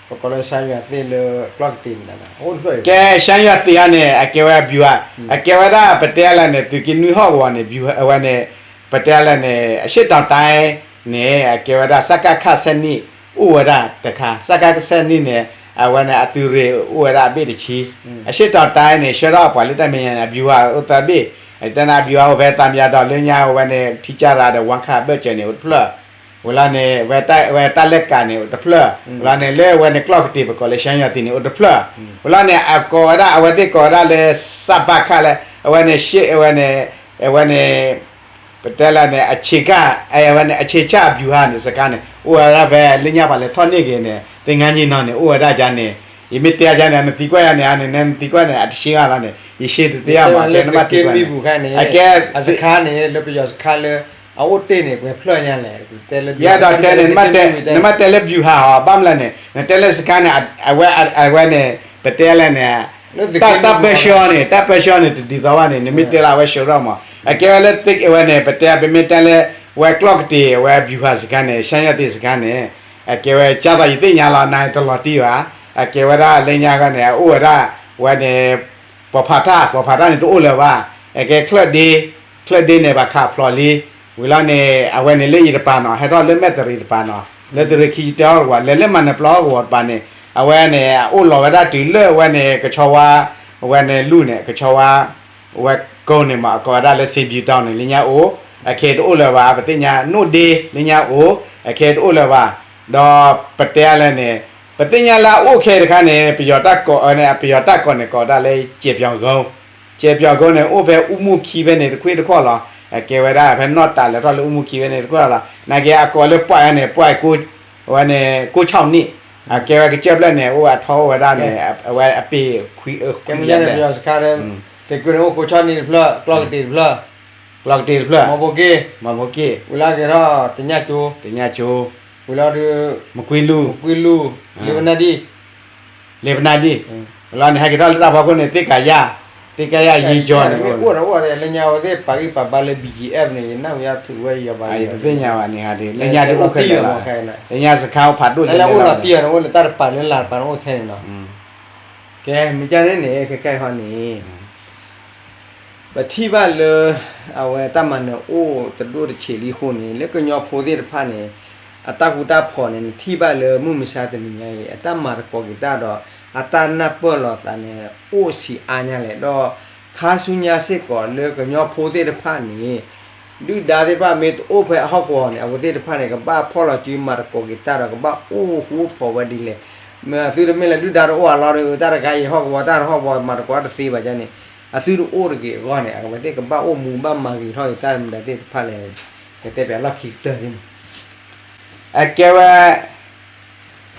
ပကိးလၢ ရှမ်းရွာသစ် လၢကျီၢ်ကတ့ၢ်မနုၤန့ၣ် အိၣ်တဖျၢၣ်အံၤ ကဲ ရှမ်းရွာသစ် အံၤန့ၣ် အကဲဝဲ ဗျူဟာ, အကဲဝဲဒၣ်ပတဲလဲၣ်န့ၣ် သုးက့နွံဟီၣ်ကဝီၤန့ၣ် ဗျူဟာ အဝဲန့ၣ် ပတဲလဲၣ်န့ၣ် အရှေ့တောင်တိုင်းန့ၣ် အကဲဝဲဒၣ် စကခ ဆယ့်နှစ် အိၣ်ဝဲဒၣ်တခါ, စကခ ဆယ့်နှစ် န့ၣ် အဝဲန့ၣ် အသုးရ့ၣ်အိၣ်ဝဲဒၣ်အဘ့ၣ်တဆံ, အရှေ့တောင်တိုင်းန့ၣ် ဆှၢထီၣ်ပှၤလၢတၢ်မဲာ်ညါန့ၣ် အဗျူဟာအိၣ်သၢဘ့ၣ်, အတဲန့ၣ် ဗျူဟာအိၣ်ဖဲ သံပြတောင် လၢညါ အဝဲန့ၣ် ထံကၠၢ်ရၤဒီး ဝါခါ အဘၢၣ်စၢၤန့ၣ် အိၣ်တဖျၢၣ်, ဝံၤလီၤန့ၣ် ဝဲတၢ်လဲၤကးန့ၣ် အိၣ်တဖျၢၣ်, ဝံၤလီၤန့ၣ် လၢအဝဲန့ၣ် ကျီၢ်ကတ့ၢ် ပကိးလၢ ရှမ်းရွာသစ် န့ၣ် အိၣ်တဖျၢၣ်, ဝံၤလီၤန့ၣ် အကိးဝဲဒၣ် အဝဲသ့ၣ်ကိးဝဲဒၣ်လၢ စကခ လၢ အဝဲန့ၣ် ရှေ့ အဝဲန့ၣ် အဝဲန့ၣ် ပတဲလဲၣ်န့ၣ် အဝဲန့ၣ် အခြေချ ဗျူဟာ န့ၣ် စခါန့ၣ် အိၣ်ဝဲဒၣ်ဖဲ လၢညါပှၤလဲၤထီၣ်န့ၢ်က့ၤန့ၣ် သင်္ဃန်းညီနောင် န့ၣ် အိၣ်ဝဲဒၣ်ဒ်န့ၣ်, ယမ့ၢ်တဲဒ်န့ၣ် နသံကွၢ်ယၤန့ၣ် နသံကွၢ်န့ၣ် အတရှဲဂၤလီၤန့ၣ် ယရှဲတသ့အါမး ကဲနဘၣ်သံကွၢ်န့ၣ် အကဲ အစခါန့ၣ် လၢပယီၤစခါလၢ အအိၣ်တ့ၢ်န့ၣ် ပှဲၤဖျၢၣ်ညါလဲၣ်, ယအဲၣ်ဒိးတဲန့ၣ် နမ့ၢ်တဲလၢ ဗျူဟာ ဟီ ဘၣ်မနုၤလဲၣ်န့ၣ် နတဲလၢစခါန့ၣ် အဝဲ အဝဲန့ၣ် ပတဲလဲၣ်န့ၣ် တၢ်ပၢဆှၢန့ၣ် တၢ်ပၢဆှၢန့ၣ် တဒ်သိးဘၣ်န့ၣ် နမ့ၢ်တဲလၢအဝဲဆှၢထီၣ်မး အကဲဝဲလၢသ့ၣ်အဝဲန့ၣ် ပတဲ ပမ့ၢ်တဲလၢ ဝဲကျီၢ်ကတ့ၢ် အဝဲ ဗျူဟာ စခါန့ၣ် ရှမ်းရွာသစ် စခါန့ၣ် အကဲဝဲ ကၢ်သိးယသ့ၣ်ညါလီၤ နတလီၤတံၢ်ဘၣ်, အကဲဝဲဒၣ်လၢညါန့ၣ် အအိၣ်ဝဲဒၣ် ဝဲန့ၣ် ပီၤဖးတၢ် ပီၤဖးတၢ်န့ၣ်တအိၣ်လၢၤဘၣ်, အကဲချၢၣ်ဒ့ ချၢၣ်ဒ့န့ၣ် ဘၣ်ခးဖျိးလံ, ဝံၤလီၤန့ၣ် အဝဲန့ၣ်လၢအံၤတပၤနီၤ ဟဲထီၣ်လၢမဲၣ်သရံးတပၤနီၤ လၢသုးရ့ၣ်ခံဆံတၢဟီၣ်ကဝီၤ လဲၤလၢမၤနၢၤပျီဟီၣ်ကဝီၤတပၤန့ၣ် အဝဲန့ၣ် အအိၣ်လီၤဝဲဒၣ်တုၤလၢအဝဲန့ၣ် ကဆီဝါ အဝဲန့ၣ်လူၢ်န့ၣ် ကဆီဝါ ဝဲကိးန့ၣ်မး အကိးဝဲဒၣ်လၢ စ့ဘံတီၤ န့ၣ် လၢညါအိၣ်, အခဲတအိၣ်လၢၤဘၣ် ပသ့ၣ်ညါ နိၣ်ဒ့ လၢညါအိၣ်, အခဲတအိၣ်လၢၤဘၣ်, ဒီးပတဲလဲၣ်န့ၣ် ပသ့ၣ်ညါလၢအအိၣ်ခဲတခါန့ၣ် ပယီၤတၢ်ကိးန့ၣ် ပယီၤတၢ်ကိးန့ၣ် ကိးဝဲဒၣ်လၢ စဲးပျီၤကုန်း, စဲးပျီၤကုန်း န့ၣ် အိၣ်ဖဲအူမူၢ်ခံဖဲန့ၣ် တခွ့ၣ်တခီၣ်လီၤ, အကဲဝဲဒၣ်ဖဲနီၢ်တးလဲၤထီၣ်လၢအူမူၢ်ခံဖဲန့ၣ် တခွ့ၣ်လီၤ, နာ်က့အကိးလၢ ပွဲၣ် န့ၣ် ပွဲၣ် အဝဲန့ၣ် ကိးဆီၣ်နံၣ်, အကဲဝဲကစၢၢ်ဖျၢၣ်န့ၣ် အိၣ်အထီအိၣ်ဝဲဒၣ်န့ၣ် အဝဲအပ့ၤခွံ ခွံ ယၤန့ၣ် ပယီၤစခါ သုးက့န့ၣ် အိၣ်ကိးဆီၣ်နံၣ်တဖျၢၣ် ကျီၢ်ကတ့ၢ်တဖျၢၣ်, ကျီၢ်ကတ့ၢ်တဖျၢၣ်, မီဖိက့ၣ်, မီဖိက့ၣ်, ဝံၤလီၤက့ၤထီၣ် တညၣ်ကၠိ, တညၣ်ကၠိ, ဝံၤလီၤဒုး မကွံလူၢ်, မကွံလူၢ်, လ့ပနၢ်ဒံၣ်, လ့ပနၢ်ဒံၣ်, ဝံၤလီၤန့ၣ် ဟဲက့ၤထီၣ်လၢတၢ်ဖီခိၣ်န့ၣ် သ့ၣ်ကးယၢ်, သ့ၣ်ကးယၢ်ယံကၠီန့ၣ် မ့ၢ်အိၣ်ဒီးအိၣ်လၢညါဝဲသ့ၣ်ပာ်ဂံၢ်ပာ်ဘါလၢ ဘံၣ်ကၠံၣ်အဲၣ် န့ၣ် ယနၢ်ဟူယါထုးဝဲယီၤဘၣ် ယတသ့ၣ်ညါဘၣ်န့ၣ်ဟးဒ် လၢညါဒ်အိၣ်ခဲလၢာ်လီၤ, လၢညါစခါအိၣ်ဖးဒိၣ်လၢ လၢအိၣ်လီၤတံၢ်အီၤန့ၣ် အိၣ်လၢတၢ်တပၤလၢလၢ်တပၤန့ၣ်အိၣ်ထဲန့ၣ်နီၤ, ကဲ မ့ၢ်ကၢ်န့ၣ်န့ၣ် ခဲခဲအံၤဟီန့ၣ် ပထံၣ်ဘၣ်လၢ အဝဲတၢ်မၤနၢၤအိၣ်တဒိၣ်တဆံးလံအဃိန့ၣ် လၢကညီဖိသ့ၣ်တဖၣ်န့ၣ် အတၢ်ဃူတၢ်ဖိးန့ၣ် နထံၣ်ဘၣ်လၢမုၢ်မဆါတနံၤညါအံၤ အတၢ်မၤသကိးက့ၤတၢ်ဒီး အတၢ်နၢ်ပၢၢ်လိာ်သးန့ၣ် အိၣ်ဆံးအါညါလဲၣ်. ဒီးခါဆူညါစ့ၢ်ကီးလၢကညီဖိသ့ၣ်တဖၣ်န့ၣ် ဒုၣ်ဒါသ့ၣ်တဖၣ်မ့ၢ်တအိၣ်ဖဲအဟီၣ်ကဝီၤန့ၣ် အဝဲသ့ၣ်တဖၣ်န့ၣ် ကဘၣ်ဖီၣ်လီၤစုမၤသကိးက့ၤတၢ်ဒီး ကဘၣ်အိၣ်ဃူအိၣ်ဖိးဝဲဒ်လဲၣ်. မ့ၢ်သုတမ့ၢ်လၢဒုၣ်ဒါတအိၣ်အလီၢ်ဒီး တၢ်တခါအံၤဟီၣ်ကဝီၤ တၢ်ဟီၣ်ကဝီၤမၤသကိးတၢ်တသ့ဘၣ်န့ၣ် အသုတအိၣ်တဂ့ၤအဂီၢ်န့ၣ် အဝဲသ့ၣ်ကဘၣ်အိၣ်မူဘၣ်မၤဂ့ၤထီၣ်က့ၤတၢ်မတၤသ့ၣ်တဖၣ်လဲၣ်. ကတဲပၠးလီၢ်ခံကတၢၢ်န့ၣ် အကဲဝဲ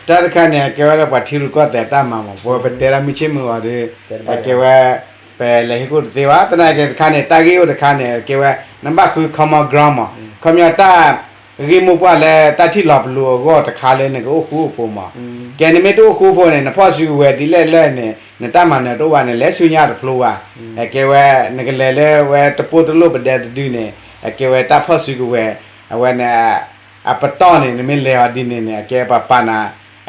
တၢ်တခါန့ၣ် အကဲဝဲလၢပှၤထံရူၢ်ကီၢ်သဲးတၢ်မၤမး, ပဝဲပတဲဒၣ်မုၢ်ဆ့ၣ်မုၢ်ဂီၤဒီး အကဲဝဲ ပလဲၤဟ့ၣ်ကူၣ်တသ့ဘၣ်. သနာ်က့တခါန့ၣ် တၢ်ဂ့ၢ်အိၣ်တခါန့ၣ် အကဲဝဲ နဘၣ်ဃု common ground မး, ခီပညီတၢ်ဂ့ၢ်မိၢ်ပှၢ်လၢတၢ်ထံၣ်လီၤပလိာ်အဂီၢ်တခါလၢနကအိၣ်ဃူအိၣ်ဖိးမး. ကဲနမ့ၢ်တအိၣ်ဃူအိၣ်ဖိးန့ၣ် နဖီၣ်စုကဝဲၤဒ်လဲၣ်လဲၣ်န့ၣ် နတၢ်မၤနၢၤတအိၣ်ဘၣ်န့ၣ် လဲၤဆူညါတဖျိဘၣ်. အကဲဝဲ နကလဲၤလၢဝဲတပိၢ်တလိၣ်ပဒဲတဒုန့ၣ် အကဲဝဲတၢ်ဖီၣ်စုကဝဲၤ အဝဲန့ၣ် အပတီၢ်န့ၣ် နမ့ၢ်လဲၤအီၤဒ်န့ၣ်န့ၣ် အကဲပှၤပာ်နၤ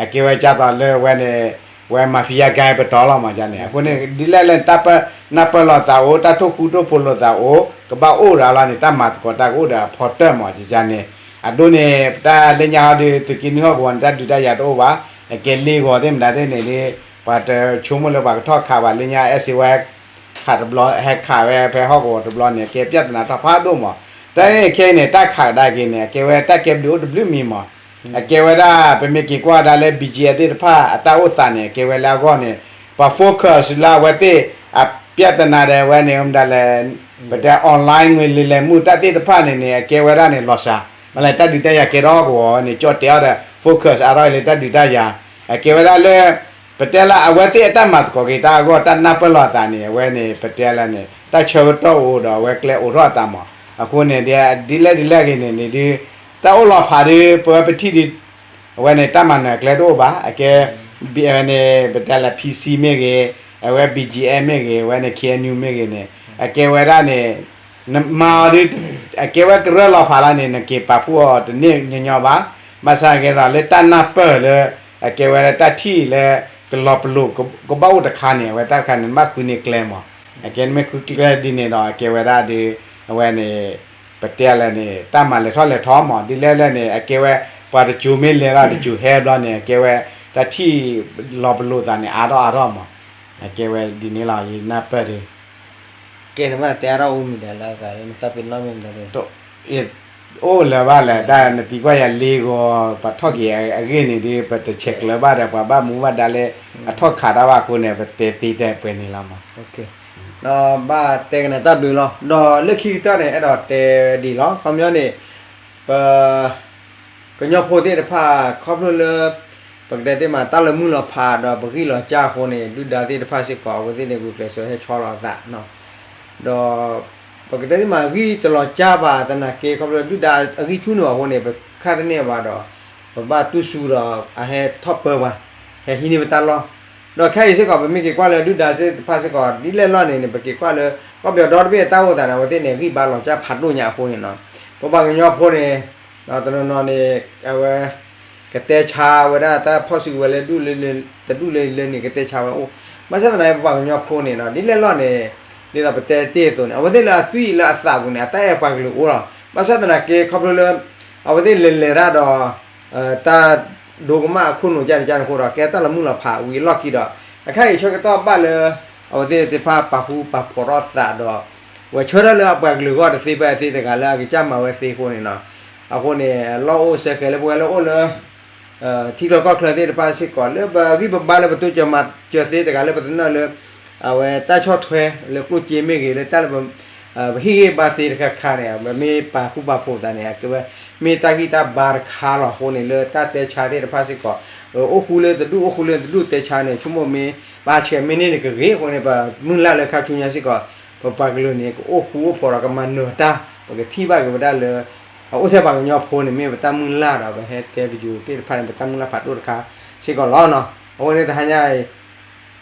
အကဲဝဲကၢ်သိးလၢဝဲန့ၣ် ဝဲ mafia gang ပတီၢ်လီၤမးန့ၣ်. အဃိန့ၣ် ဒ်လဲၣ်လဲၣ် တၢ်ပၢၢ်နၢ်ပၢၢ်လိာ်သးအိၣ် တၢ်ထိၣ်ဃူထိၣ်ဖိးလိာ်သးအိၣ် ကဘၣ်အိၣ်ဒီးအလီၢ်န့ၣ် တၢ်မၤသကိးတၢ်ကအိၣ်ဒီးအဖီတၢၢ်မးန့ၣ်န့ၣ်. အဒိန့ၣ် တၢ်လၢညါဟီဒီး သုးက့နွံဟီၣ်ကဝီၤန့ၣ် တၢ်ဒုးတၢ်ယၤတအိၣ်ဘၣ်. အကဲလ့ဂီၤသ့ၣ်မတၤသ့ၣ်န့ၣ်ဒီး ပှၤတဆိကမိၣ်လၢပှၤကထီၣ်ခးဘၣ်လၢညါ အဲၣ်စ့ဝဲ ခးတဘျီ ဟဲခးဝဲဖဲဟီၣ်ကဝီၤတဘျီန့ၣ် အကဲပြဿနာထီၣ်ဖးဒိၣ်မး. တၢ်ခဲအံၤန့ၣ် တၢ်ခးကဒါက့ၤန့ၣ် အကဲဝဲတၢ်ကဲဘျုးအိၣ်တဘျုးမံၤမး. အကဲဝဲဒၣ် ပမ့ၢ်က့ၤကွၢ်ဒၣ်လၢ ဘံၣ်ကၠံၣ်အဲၣ် သ့ၣ်တဖၣ် အတၢ်အိၣ်သးန့ၣ် အကဲဝဲလၢအဂီၢ်န့ၣ် ပှၤ focus လၢအဝဲသ့ၣ် အပြဿနာဒီးဝဲန့ၣ် မတၤလဲၣ် ပတဲ online ငွေလိမ်လည်မှု တၢ်သ့ၣ်တဖၣ်န့ၣ်န့ၣ် အကဲဝဲဒၣ်န့ၣ် လီၤစှၤ မ့ၢ်လၢတၢ်ဒုးတၢ်ယၤကဲထီၣ်ဟီၣ်ကဝီၤန့ၣ် ကၠီၣ်တဲာ်အီၤဒီး focus အါထီၣ်လၢတၢ်ဒုးတၢ်ယၤ အကဲဝဲဒၣ်လၢ ပတဲလၢအဝဲသ့ၣ်အတၢ်မၤသကိးက့ၤတၢ်အဂီၢ် တၢ်နၢ်ပၢၢ်လိာ်အသးန့ၣ် အဝဲန့ၣ် ပတဲလၢန့ၣ် တၢ်ဆၢကတီၢ်အိၣ်ဒီးအဝဲကျဲအိးထီၣ်အသးမး. အဃိန့ၣ် ဒ်လဲၣ်ဒ်လဲၣ်ဂ့ၤန့ၣ်န့ၣ်ဒုး တၢ်အိၣ်လီၤဖးဒုး ပဝဲပထံၣ်ဒုး အဝဲန့ၣ် တၢ်မၤနၢၤအကျဲတအိၣ်ဘၣ်. အကဲ န့ၣ် ပတဲလၢ PC မ့ၢ်ဂ့ၤ, အဝဲ ဘံၣ်ကၠံၣ်အဲၣ် မ့ၢ်ဂ့ၤ, အဝဲန့ၣ် KNU မ့ၢ်ဂ့ၤန့ၣ် အကဲဝဲဒၣ်န့ၣ် နမၤအီၤဒုး အကဲဝဲကရၢလီၤဖးလီၤန့ၣ် နက့ၤပာ်ဖှိၣ်အီၤတန့ၢ်ညီညီဘၣ်. ဘၣ်ဆၣ်ကဲဒီးလၢတၢ်နၢ်ပၢၢ်လၢ အကဲဝဲလၢတၢ်ထံၣ်လၢ ကလီၤပလိာ်ကဘၣ်အိၣ်တခါန့ၣ် အဝဲတၢ်တခါန့ၣ် နဘၣ်ဃုန့ၢ်ကျဲမး. အကဲနမ့ၢ်ဃုကျဲဒ်န့ၣ်ဒီး အကဲဝဲဒၣ်ဒုး အဝဲန့ၣ် ပတဲလၢန့ၣ် တၢ်မၤလဲၤထီၣ်လဲၤထီမး ဒ်လဲၣ်လဲၣ်န့ၣ် အကဲဝဲ ပှၤတစိၤမ့ၢ်လဲၤလီၤတစိၤဟဲဘျီန့ၣ် အကဲဝဲ တၢ်ထံၣ်လီၤပလိာ်သးန့ၣ် အါထီၣ်အါထီၣ်မး. အကဲဝဲဒ်န့ၣ်လီၤ ယနၢ်ပၢၢ်ဒုး ကဲန့ၣ်မ့ၢ်တဲအါထီၣ်အိၣ်မံၤဒီးလၢအဂၤလၢနသးပ့ၤနီၣ်မ့ၢ်မတၤဒုး အိၣ်လၢၤဘၣ်လဲၣ် တၢ်နသံကွၢ်ယၤလ့ဂီၤ ပှၤထီၣ်က့ၤအဂ့ၢ်န့ၣ်ဒုး ပတဆဲးကျၢၤဘၣ်ဒီး ပှၤဘၣ်မူဘၣ်ဒါလၢ အထီၣ်ခးတၢ်ဘၣ်အဃိန့ၣ် ပတဲသ့တဲပှဲၤန့ၣ်လီၤမး. ဒီးဘၣ်တဲကနၣ်တၢ်ဘျုးလီၤ. ဒီးလၢခံကတၢၢ်န့ၣ် အဲၣ်ဒိးတဲဒ်အံၤလီၤ. ခီပညီန့ၣ် ပ ကညီဖိသ့ၣ်တဖၣ် ခီဖျိလၢ ပကတဲသ့မး တၢ်လၢမုၢ်လီၤဖးဒီးပဂံၢ်လီၤစၢ်အဃိန့ၣ် ဒုၣ်ဒါသ့ၣ်တဖၣ်စ့ၢ်ကီး အဝဲသ့ၣ်န့ၣ် ဂုာ်ကျဲးစၢးဟဲဆီလီၤအသး ဒီး ပကတဲသ့မး ဂံၢ်တလီၤစၢ်ဘၣ် သနာ်က့ ခီဖျိဒုၣ်ဒါအဂံၢ်ဆူၣ်န့ၢ်အဃိန့ၣ် ပခါတန့ၢ်ဘၣ်ဒီး ပဘၣ်တူၢ်ဆူၣ်ဒီးအဟဲထီၣ်ပၢပှၤ ဟဲဟံးန့ၢ်ပတၢ်လီၢ် ဒီးခဲအံၤစ့ၢ်ကီး ပမ့ၢ်က့ၤကွၢ်လၢဒုၣ်ဒါသ့ၣ်တဖၣ်စ့ၢ်ကီး ဒ်လဲၣ်လီၢ်န့ၣ်န့ၣ် ပက့ၤကွၢ်လၢ ကီၢ်ပယီၤဒီတဘ့ၣ်အတၢ်အိၣ်သးန့ၣ် အဝဲသ့ၣ်န့ၣ် ဂံၢ်ဘါလီၤစၢ်ဖးဒိၣ်ညါအဃိန့ၣ်နီၤ ပပှၤကညီဖိန့ၣ် တနီၤနီၤန့ၣ် အဝဲ ကတဲဆါဝဲဒၣ်တၢ်ဖီၣ်စုကဝဲၤလၢ တဒူၣ်လၢလၢန့ၣ် ကတဲဆါဝဲအိၣ် ဘၣ်ဆၣ်သနာ်က့ ပပှၤကညီဖိန့ၣ်နီၤ ဒ်လဲၣ်လီၢ်န့ၣ် ဒ်သိးပတဲတ့ၢ်အသိးန့ၣ် အဝဲသ့ၣ်လၢအသွံၣ်လၢအသးပူၤန့ၣ် အတၢ်အဲၣ်ပှၤကလုာ်အိၣ်လီၤ. ဘၣ်ဆၣ်သနာ်က့ ခီဖျိလၢ အဝဲသ့ၣ်လဲၤလဲၤတၢ်ဒီး တၢ်ဒိကမၣ်အခိၣ်နူာ်ကၢ်န့ၣ်ကၢ်န့ၣ်အဃိဒီး ကဲတၢ်လီၤမုၢ်လီၤဖးဝံၤအလီၢ်ခံဒီး အခါအံၤဆၢကတီၢ်ဘၣ်လၢ အဝဲသ့ၣ်သ့ၣ်တဖၣ်ပာ်ဃူပာ်ဖိးထီၣ်သးဒီး ဝဲဆၢထၢၣ်လၢအပှၤကလုာ်အဂီၢ်တသ့ဖဲအသ့တဂၤလၢအကစၢ်မၤဝဲသ့အဃိန့ၣ်နီၤ အဃိန့ၣ် လီၢ်အိၣ်ဆၢဃဲၤလၢပဝဲလၢအိၣ်လၢ ထံချၢကီၢ်ချၢသ့ၣ်တဖၣ်စ့ၢ်ကီး လၢပဂံၢ်ပဘါလၢပတိစၢၤမၤစၢၤသ့တဂၤလၢပသနၢၣ်လၢ အဝဲတၢ်ဆီၣ်ထွဲလၢကျိၣ်စ့မ့ၢ်ဂ့ၤ လၢတၢ်လၢ ပဟ့ၣ်ဂံၢ်ဘါသ့တခါခါန့ၣ် ပမ့ၢ်ပာ်ဃူပာ်ဖိးသးန့ၣ် အကဲဝဲ မ့ၢ်တၢ်ဂံၢ်တၢ်ဘါတခါလီၤ. အဃိန့ၣ် လၢတၢ်တဲဆါသ့ၣ်တဖၣ်စ့ၢ်ကီး အိၣ်ဃူလၢတဒူၣ် အိၣ်ဃူလၢတဒူၣ်တဲဆါန့ၣ် ဆိကမိၣ်မ့ၢ် ဘၣ်ဆဲးမ့ၢ်န့ၢ်န့ၣ်ကဂ့ၤအဃိန့ၣ် ပမုၢ်လၢ်လၢခါဆူညါစ့ၢ်ကီး ပပှၤကလုာ်န့ၣ် ကအိၣ်ဃူအိၣ်ဖိးဒီးကမၤနၢၤတၢ် ပကထံၣ်ဘၣ်က့ၤဝဲဒၣ်လၢ အအိၣ်ထဲပှၤကညီဖိန့ၣ် မ့ၢ်ပတၢ်မုၢ်လၢ်ဒီး ပဟဲတဲပယိၤသ့ၣ်တဖၣ်န့ၣ် ပတၢ်မုၢ်လၢ်ဖးဒိၣ်တခါစ့ၢ်ကီးလီၤနီၤ. အဃိန့ၣ် တဟါညါအံၤ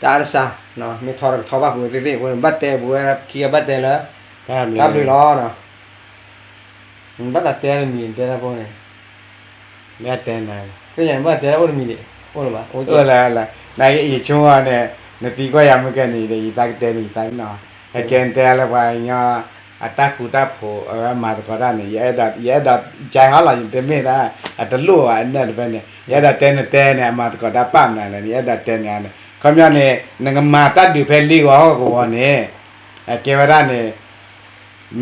တၢ်အါတစှၤ မ့ၢ်ထီဒီးကထီဘၣ်ပူၤသ့ၣ်သ့ၣ်အဃိန့ၣ် ဘၣ်တဲပဝဲခံဂၤဘၣ်တဲလၢ တၢ်ဘျုးလီၤနီၤ. ဘၣ်သးတဲတမံၤတဲတၢ်ဖိန့ၣ် တဲနၤ သ့ၣ်ညါန့ၣ် ဘၣ်တဲတၢ်အိၣ်တမံၤဒံး အိၣ်လၢၤဘၣ် အိၣ်လၢ နယဆိကမိၣ်န့ၣ် နသံကွၢ်ယၤမ့ၢ်ကဲန့ၣ်ဒီး ယသးကတဲန့ၣ် ယသးနီၤ အကဲနတဲလၢပှၤကညီ အတၢ်ဃူတၢ်ဖိး အဝဲမၤသကိးတၢ်န့ၣ် ယအဲၣ်ဒိး ယအဲၣ်ဒိးကၢဟီလီၤ ယတမ့ၢ်ဒၣ် အတလိၣ်ဘၣ်အနၢၣ်တဖဲန့ၣ် ယအဲၣ်ဒိးတဲနတဲန့ၣ် အမၤသကိးတၢ်ပာ်မနုၤလဲၣ် ယအဲၣ်ဒိးတဲန့ၣ်န့ၣ် ခီပညီန့ၣ် နကမၤတၢ်ဒုးဖဲလ့ဂီၤဟီၣ်ကဝီၤန့ၣ် အကဲဝဲဒၣ်န့ၣ်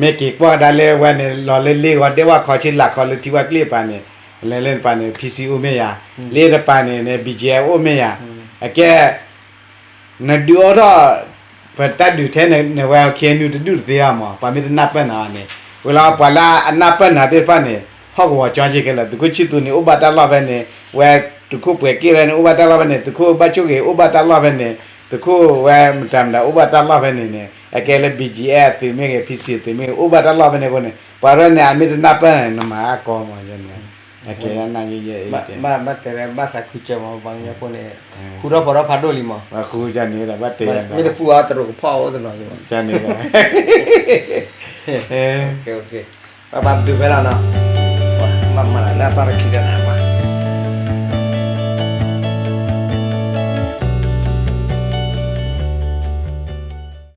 မ့ၢ်က့ၤကွၢ်ကဒါလၢဝဲန့ၣ် လီၤလၢလ့ဂီၤဒဲဝၣ်ခီဆ့လာ်ခီလၢထံဝၣ်ကျ့ၣ်တပၤန့ၣ် လဲၤလၢတပၤန့ၣ် PC အိၣ်မ့ၢ်ယၤ လၢတပၤန့ၣ်န့ၣ် ဘံၣ်ကၠံၣ်အဲၣ် အိၣ်မ့ၢ်ယၤ အကဲ နဒုးအိၣ်ထီၣ် ပတၢ်ဒုးထဲန့ၣ်ဝဲ KNU တဒူၣ်တသ့ဘၣ်မး ပှၤမ့ၢ်တနၢ်ပၢၢ်နၤဘၣ်န့ၣ် ဝံၤလီၤပှၤလၢအနၢ်ပၢၢ်နၤသ့ၣ်တဖၣ်န့ၣ် ဟီၣ်ကဝီၤကၠီက့ၤခဲလၢာ် သုးခိၣ်ဆံသူးန့ၣ် အိၣ်ဘၣ်တၢ်လီၢ်ဖဲန့ၣ် ဝဲ သုးခိၣ်ပှဲၤက့ၢ်ရဲန့ၣ် အိၣ်ဘၣ်တၢ်လီၢ်ဖဲန့ၣ်, သုးခိၣ်ဘၣ်ဆိၣ်ဂ့ၤ အိၣ်ဘၣ်တၢ်လီၢ်ဖဲန့ၣ်, သုးခိၣ်ဝဲမတၤမတၤ အိၣ်ဘၣ်တၢ်လီၢ်ဖဲန့ၣ်န့ၣ်, အကဲလၢ ဘံၣ်ကၠံၣ်အဲၣ် အသုးမ့ၢ်ဂ့ၤ ဖံစံၣ် အသုးမ့ၢ်ဂ့ၤ အိၣ်ဘၣ်တၢ်လီၢ်ဖဲန့ၣ်အဃိန့ၣ် ပှၤရဲၣ်န့ၣ် အမ့ၢ်တနၢ်ပၢၢ်န့ၣ် နမၤအါကီမးန့ၣ်, အကဲနၢ်ဂ့ၤယဲအံၤ, ဘၣ်တဲဘၣ်သးခုစၢၤမး ပှၤကညီဖိန့ၣ်, ဃူထီၣ်ဖိးထီၣ်ဖးဒိၣ်လံမး, ဃူန့ၣ်ဒီး ဘၣ်တဲယၤ, မ့ၢ်တဃူအီၤ တရူးကဖီၣ်အိၣ်တနီၤ, န့ၣ်ဒီး, ဘၣ်ဘၣ်ပတုၤဖဲလီၤနီၤ, ဘၣ်မၤလၢအသီတခံဒီးနၤ